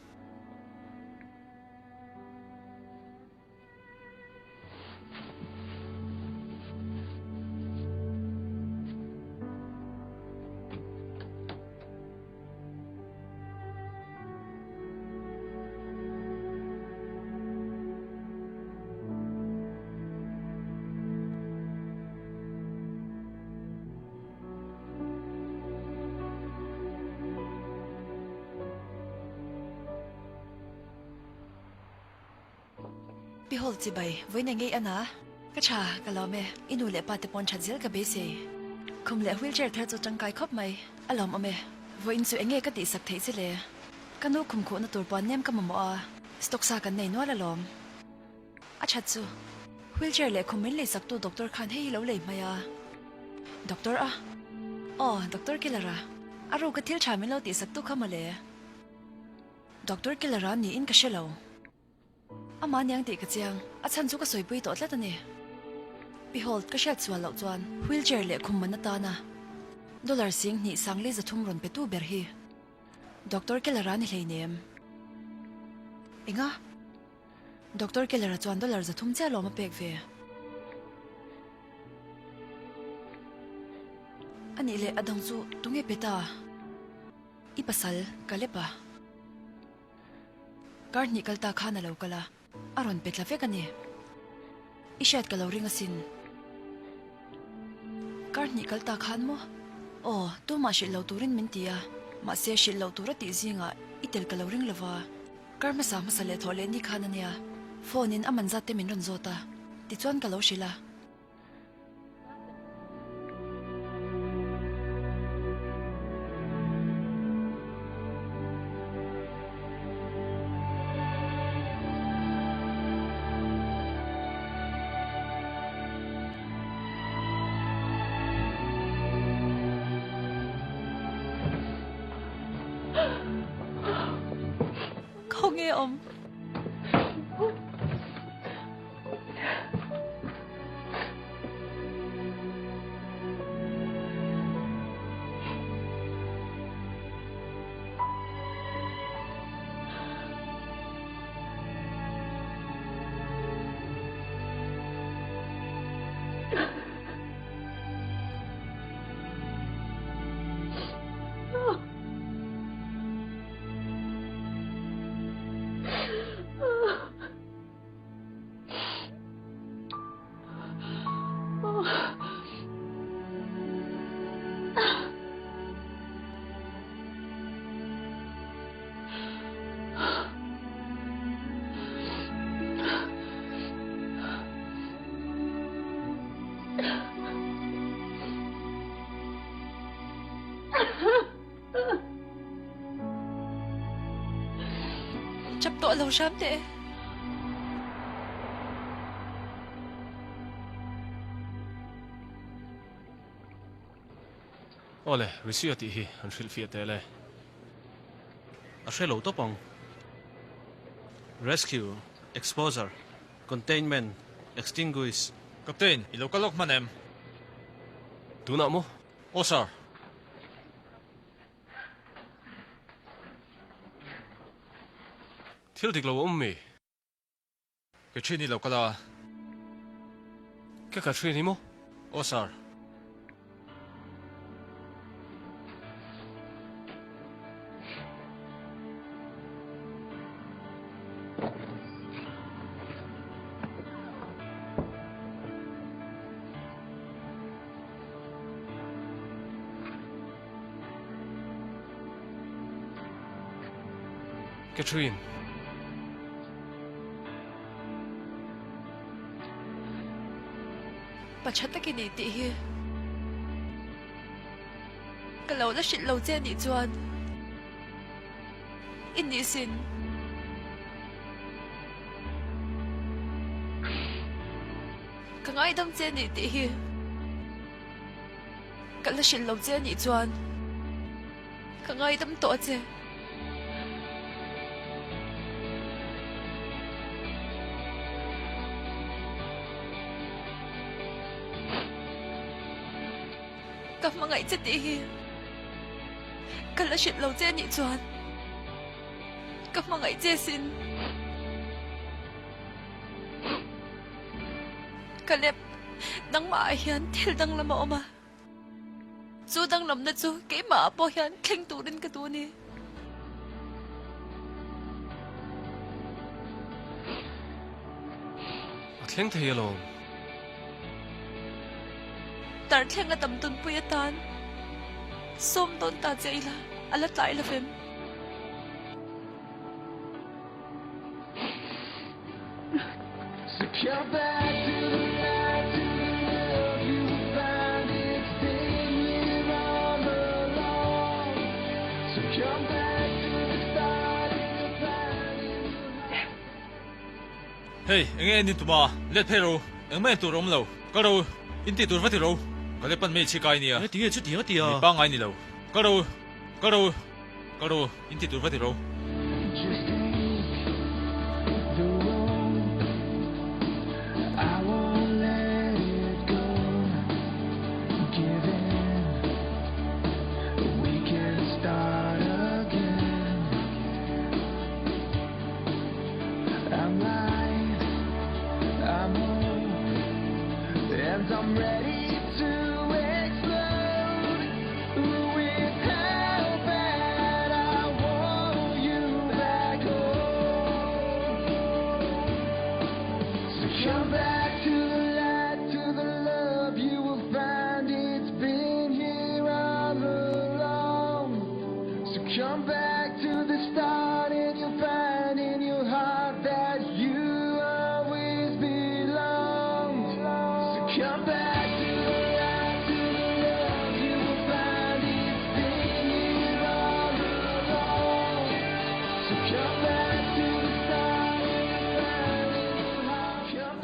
Pi Hall chibai, vawiin engei ana? Ka tha, ka lawm e. I nu leh pa te pawn that zel ka beisei. Khum leh wheelchair thar chu tangkai khawp mai. A lawm awm e. Vawiin chu enge ka tihsak theih che le? Ka nu khum khuhna tur puan nem ka mamawh a, stock sa kan nei nual alawm. A that chu. Wheelchair leh khum min leisaktu doctor khan hei hi lo lei hmai a. Doctor a? Aw, Doctor Killer-a. A ruka thil tha min lo tihsaktu kha mawle. Doctor Killer-a niin ka hre lo. Amah aniang tih ka chiang. A chhan chu ka sawipui tawh tlat a ni. Pi Holt, ka hriat sual loh chuan wheelchair leh khum man atana dollar 20 300 rawn petu ber hi Doctor Killer-a ni hleinem. Enga? Doctor Keller-a chuan dollar 300 chiah lawm a pek ve. A nih leh a dang chu tunge pe ta? I pasal, Caleb a. Kar hnih kal ta khan a lo kal a, a rawn pe tla vek a ni. I hriat ka lo ring asin. Kar hnih kal ta khan maw? Aw, tumah hrilh lo turin min ti a, mahse hrilh loh tur a tih zingah i tel ka lo ring lo va. Kar hmasa hmasa leh thawh leh ni khan a nia, phone in a man zat te min rawn zawt a, tichuan ka lo hrilh a. Khawnge awm? Chap tawh lo hram teh. Awle, Risia tih hi an hrilhfiah teh le. A hre lo tawp ang. Rescue, Exposure, Containment, Extinguish. Captain, i lo kal lawk hman em? Tunah maw? Aw sir. Thil dik lo a awm mi? Catherine i lo kal a. Ka Catherine i maw? Aw sir. Catherine. Pa tha tak i ni tih hi ka lo la hrilh lo che anih chuan i nih sin. Ka ngaidam che anih tih hi ka la hrilh lo che anih chuan ka ngaidam tawh a che. Ka hmangaih che tih hi ka la hrilh lo che anih chuan ka hmangaih che sin. Caleb, nangmah ah hian thil danglam a awm a, chu danglamna chu keimah ah pawh hian thleng turin ka duh a ni. A thleng thei alawm. Tarthleng a tam tunpui atan sawm dawn ta che ila a la tlai lovem. Hei, enge en in tum a? Let phei ro, engmah en tur a awm lo. Kal ro, in tih tur va ti ro. Ka le pan mai chhi kai nia. Enge tinge chutiang a ti a? Mi pangngai ni lo. Kal ro, kal ro. Ka ru, in ti tur va ti ro.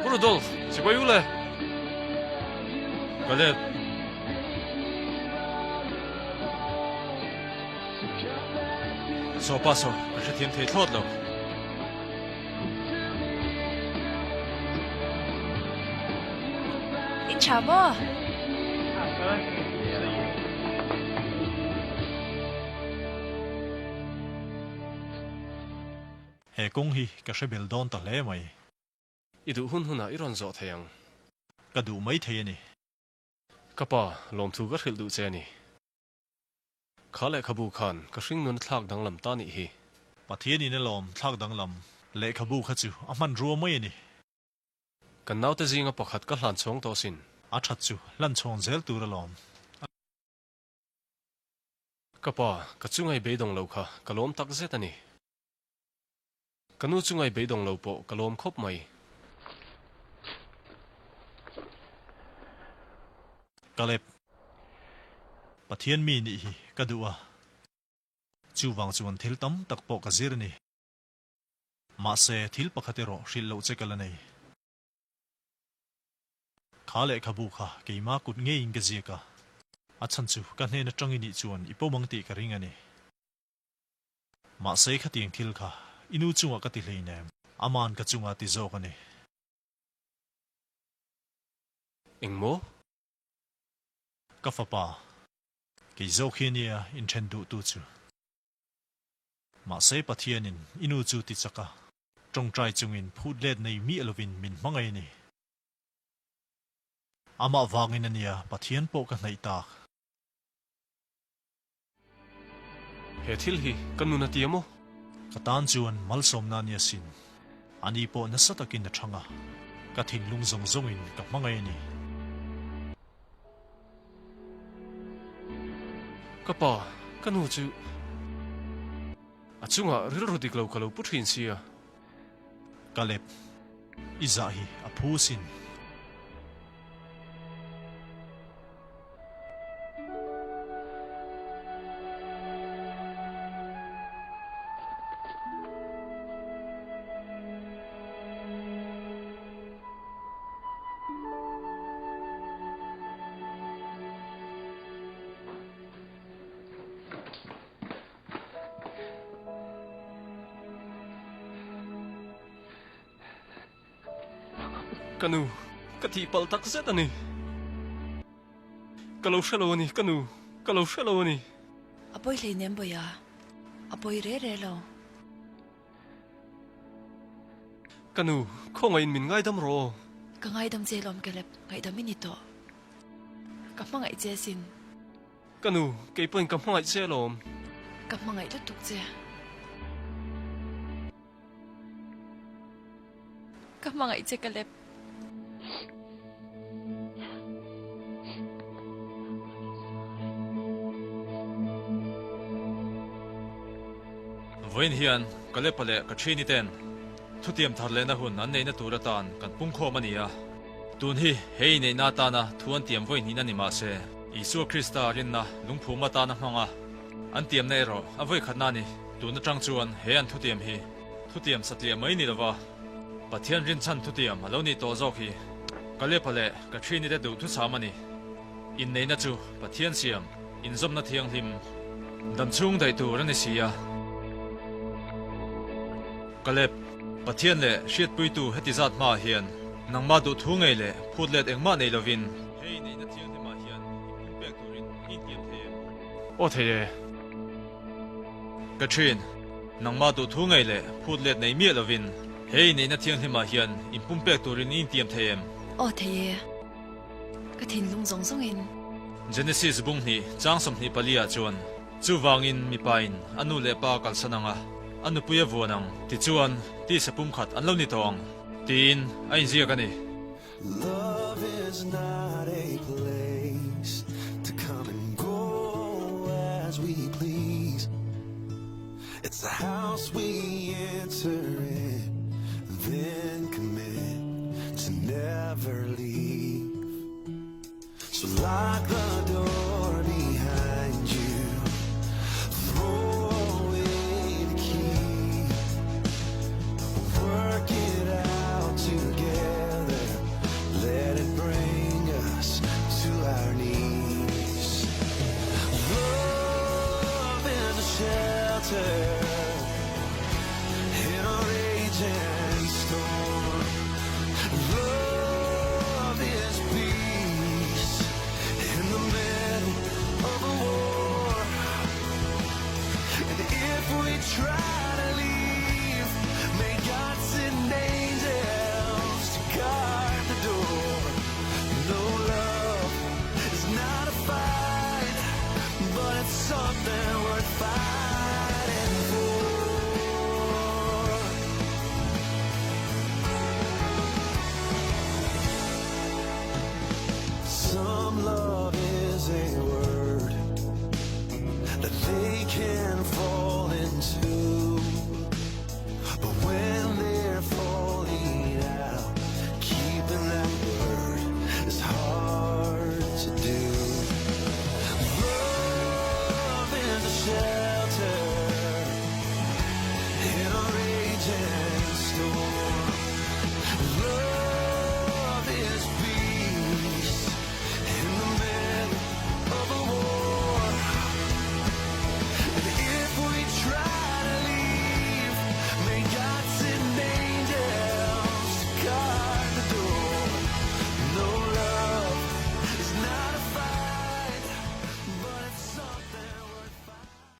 Pu Rudolf, chibai u le. Ka let. Saw pa saw, ka hrethiam thei thlawt lo. In tha maw? He kawng hi ka hre bel dawn ta hle mai. I duh hun hunah i rawn zawh thei ang. Ka duh mai thei a ni. Ka pa, lawmthu ka hrilh duh che a ni. Kha lehkhabu khan ka hringnun a thlak danglam ta nih hi. Pathianin a lawm thlak danglam. Lehkhabu kha chu a hmanrua mai a ni. Kan naute zinga pakhat ka hlan chhawng tawh sin. A that chu hlan chhawng zel tur a lawm. Ka pa, ka chungai beidawng lo kha ka lawm tak zet a ni. Ka nu chungai beidawng lo pawh ka lawm khawp mai. Caleb, Pathian mi nih hi ka duh a, chuvang chuan thil tam tak pawh ka zir a ni. Mahse, thil pakhat erawh hrilh loh che ka la nei. Kha lehkhabu kha keima kut ngeiin ka ziak a. A chhan chu ka hnen atang i nih chuan i pawm ang tih ka ring a ni. Mahse khatiang thil kha i nu chungah ka ti hleinem, aman ka chunga ti zawk a ni. Engmaw? Ka fapa, kei zawk hi ania inthen duhtu chu. Mahse Pathianin i nu chu ti chak a, tawngtai chungin phut let nei miah lovin min hmangaih a ni. Amah vangin ania Pathian pawh ka hnaih tak. He thil hi ka nun a ti a maw? Ka tan chuan malsawmna ania sin. Ani pawh nasa takin a thang a, ka thinlung zawng zawngin ka hmangaih a ni. Ka pa, ka nu chu a chungah rilru dik lo ka lo pu thin sia. Caleb, i zah hi a phu sin. Ka nu, ka tihpalh tak zet a ni. Ka lo hre lo a ni, ka nu, ka lo hre lo a ni. A pawi hleinem Bawia, a pawi re re lo. Ka nu, khawngaihin min ngaidam rawh aw. Ka ngaidam che lawm Caleb, ngaihdam i ni tawh. Ka hmangaih che asin. Ka nu, kei pawhin ka hmangaih che alawm. Ka hmangaih lutuk che. Ka hmangaih che Caleb. Vawiin hian Caleb-a leh Kathrini ten thutiam thar lehna hun an neihna tur atan kan pungkhawm a ni a. Tun hi he inneihna atana thu an tiam vawi hnihna ni mah se, Isua Krista rinna lungphum atana hmanga an tiamna erawh a vawi khatna a ni. Tun atang chuan he an thutiam hi thutiam satliah mai ni lova Pathian rinchhan thutiam a lo nih tawh zawk hi Caleb-a leh Kathrini te duh thusam a ni. Inneihna chu Pathian siam inzawmna thianghlim damchhung daih tur a ni si a. Caleb, Pathian leh hriatpuitu heti zat hmaah hian nangmah duh thu ngei leh phut let engmah nei lovin he inneihna thianghlimah hian i pumpek turin i intiam thei em? Aw thei e. Catherine, nangmah duh thu ngei leh phut let nei miah lovin he inneihna thianghlimah hian in pumpek turin i intiam thei em? Aw thei e. Ka thinlung zawng zawngin. Genesis bung hnih chang 24 ah chuan, Chuvangin mipain a nu leh pa kalsan ang a, a nupui a vuan ang, tichuan tisa pumkhat an lo ni tawh ang, tiin a inziak a ni. Love is not a place to come and go as we please It's a house we enter in then commit to never leave So lock the door behind you Throw away the key Work it out together Let it bring us to our knees Love is a shelter In a raging storm Love is peace In the middle of a war And if we try to leave May God send angels to guard the door No love is not a fight But it's something worth fighting for Some love is a word That they can fall into But when they're falling out Keeping that word is hard to do Love is a shelter In a raging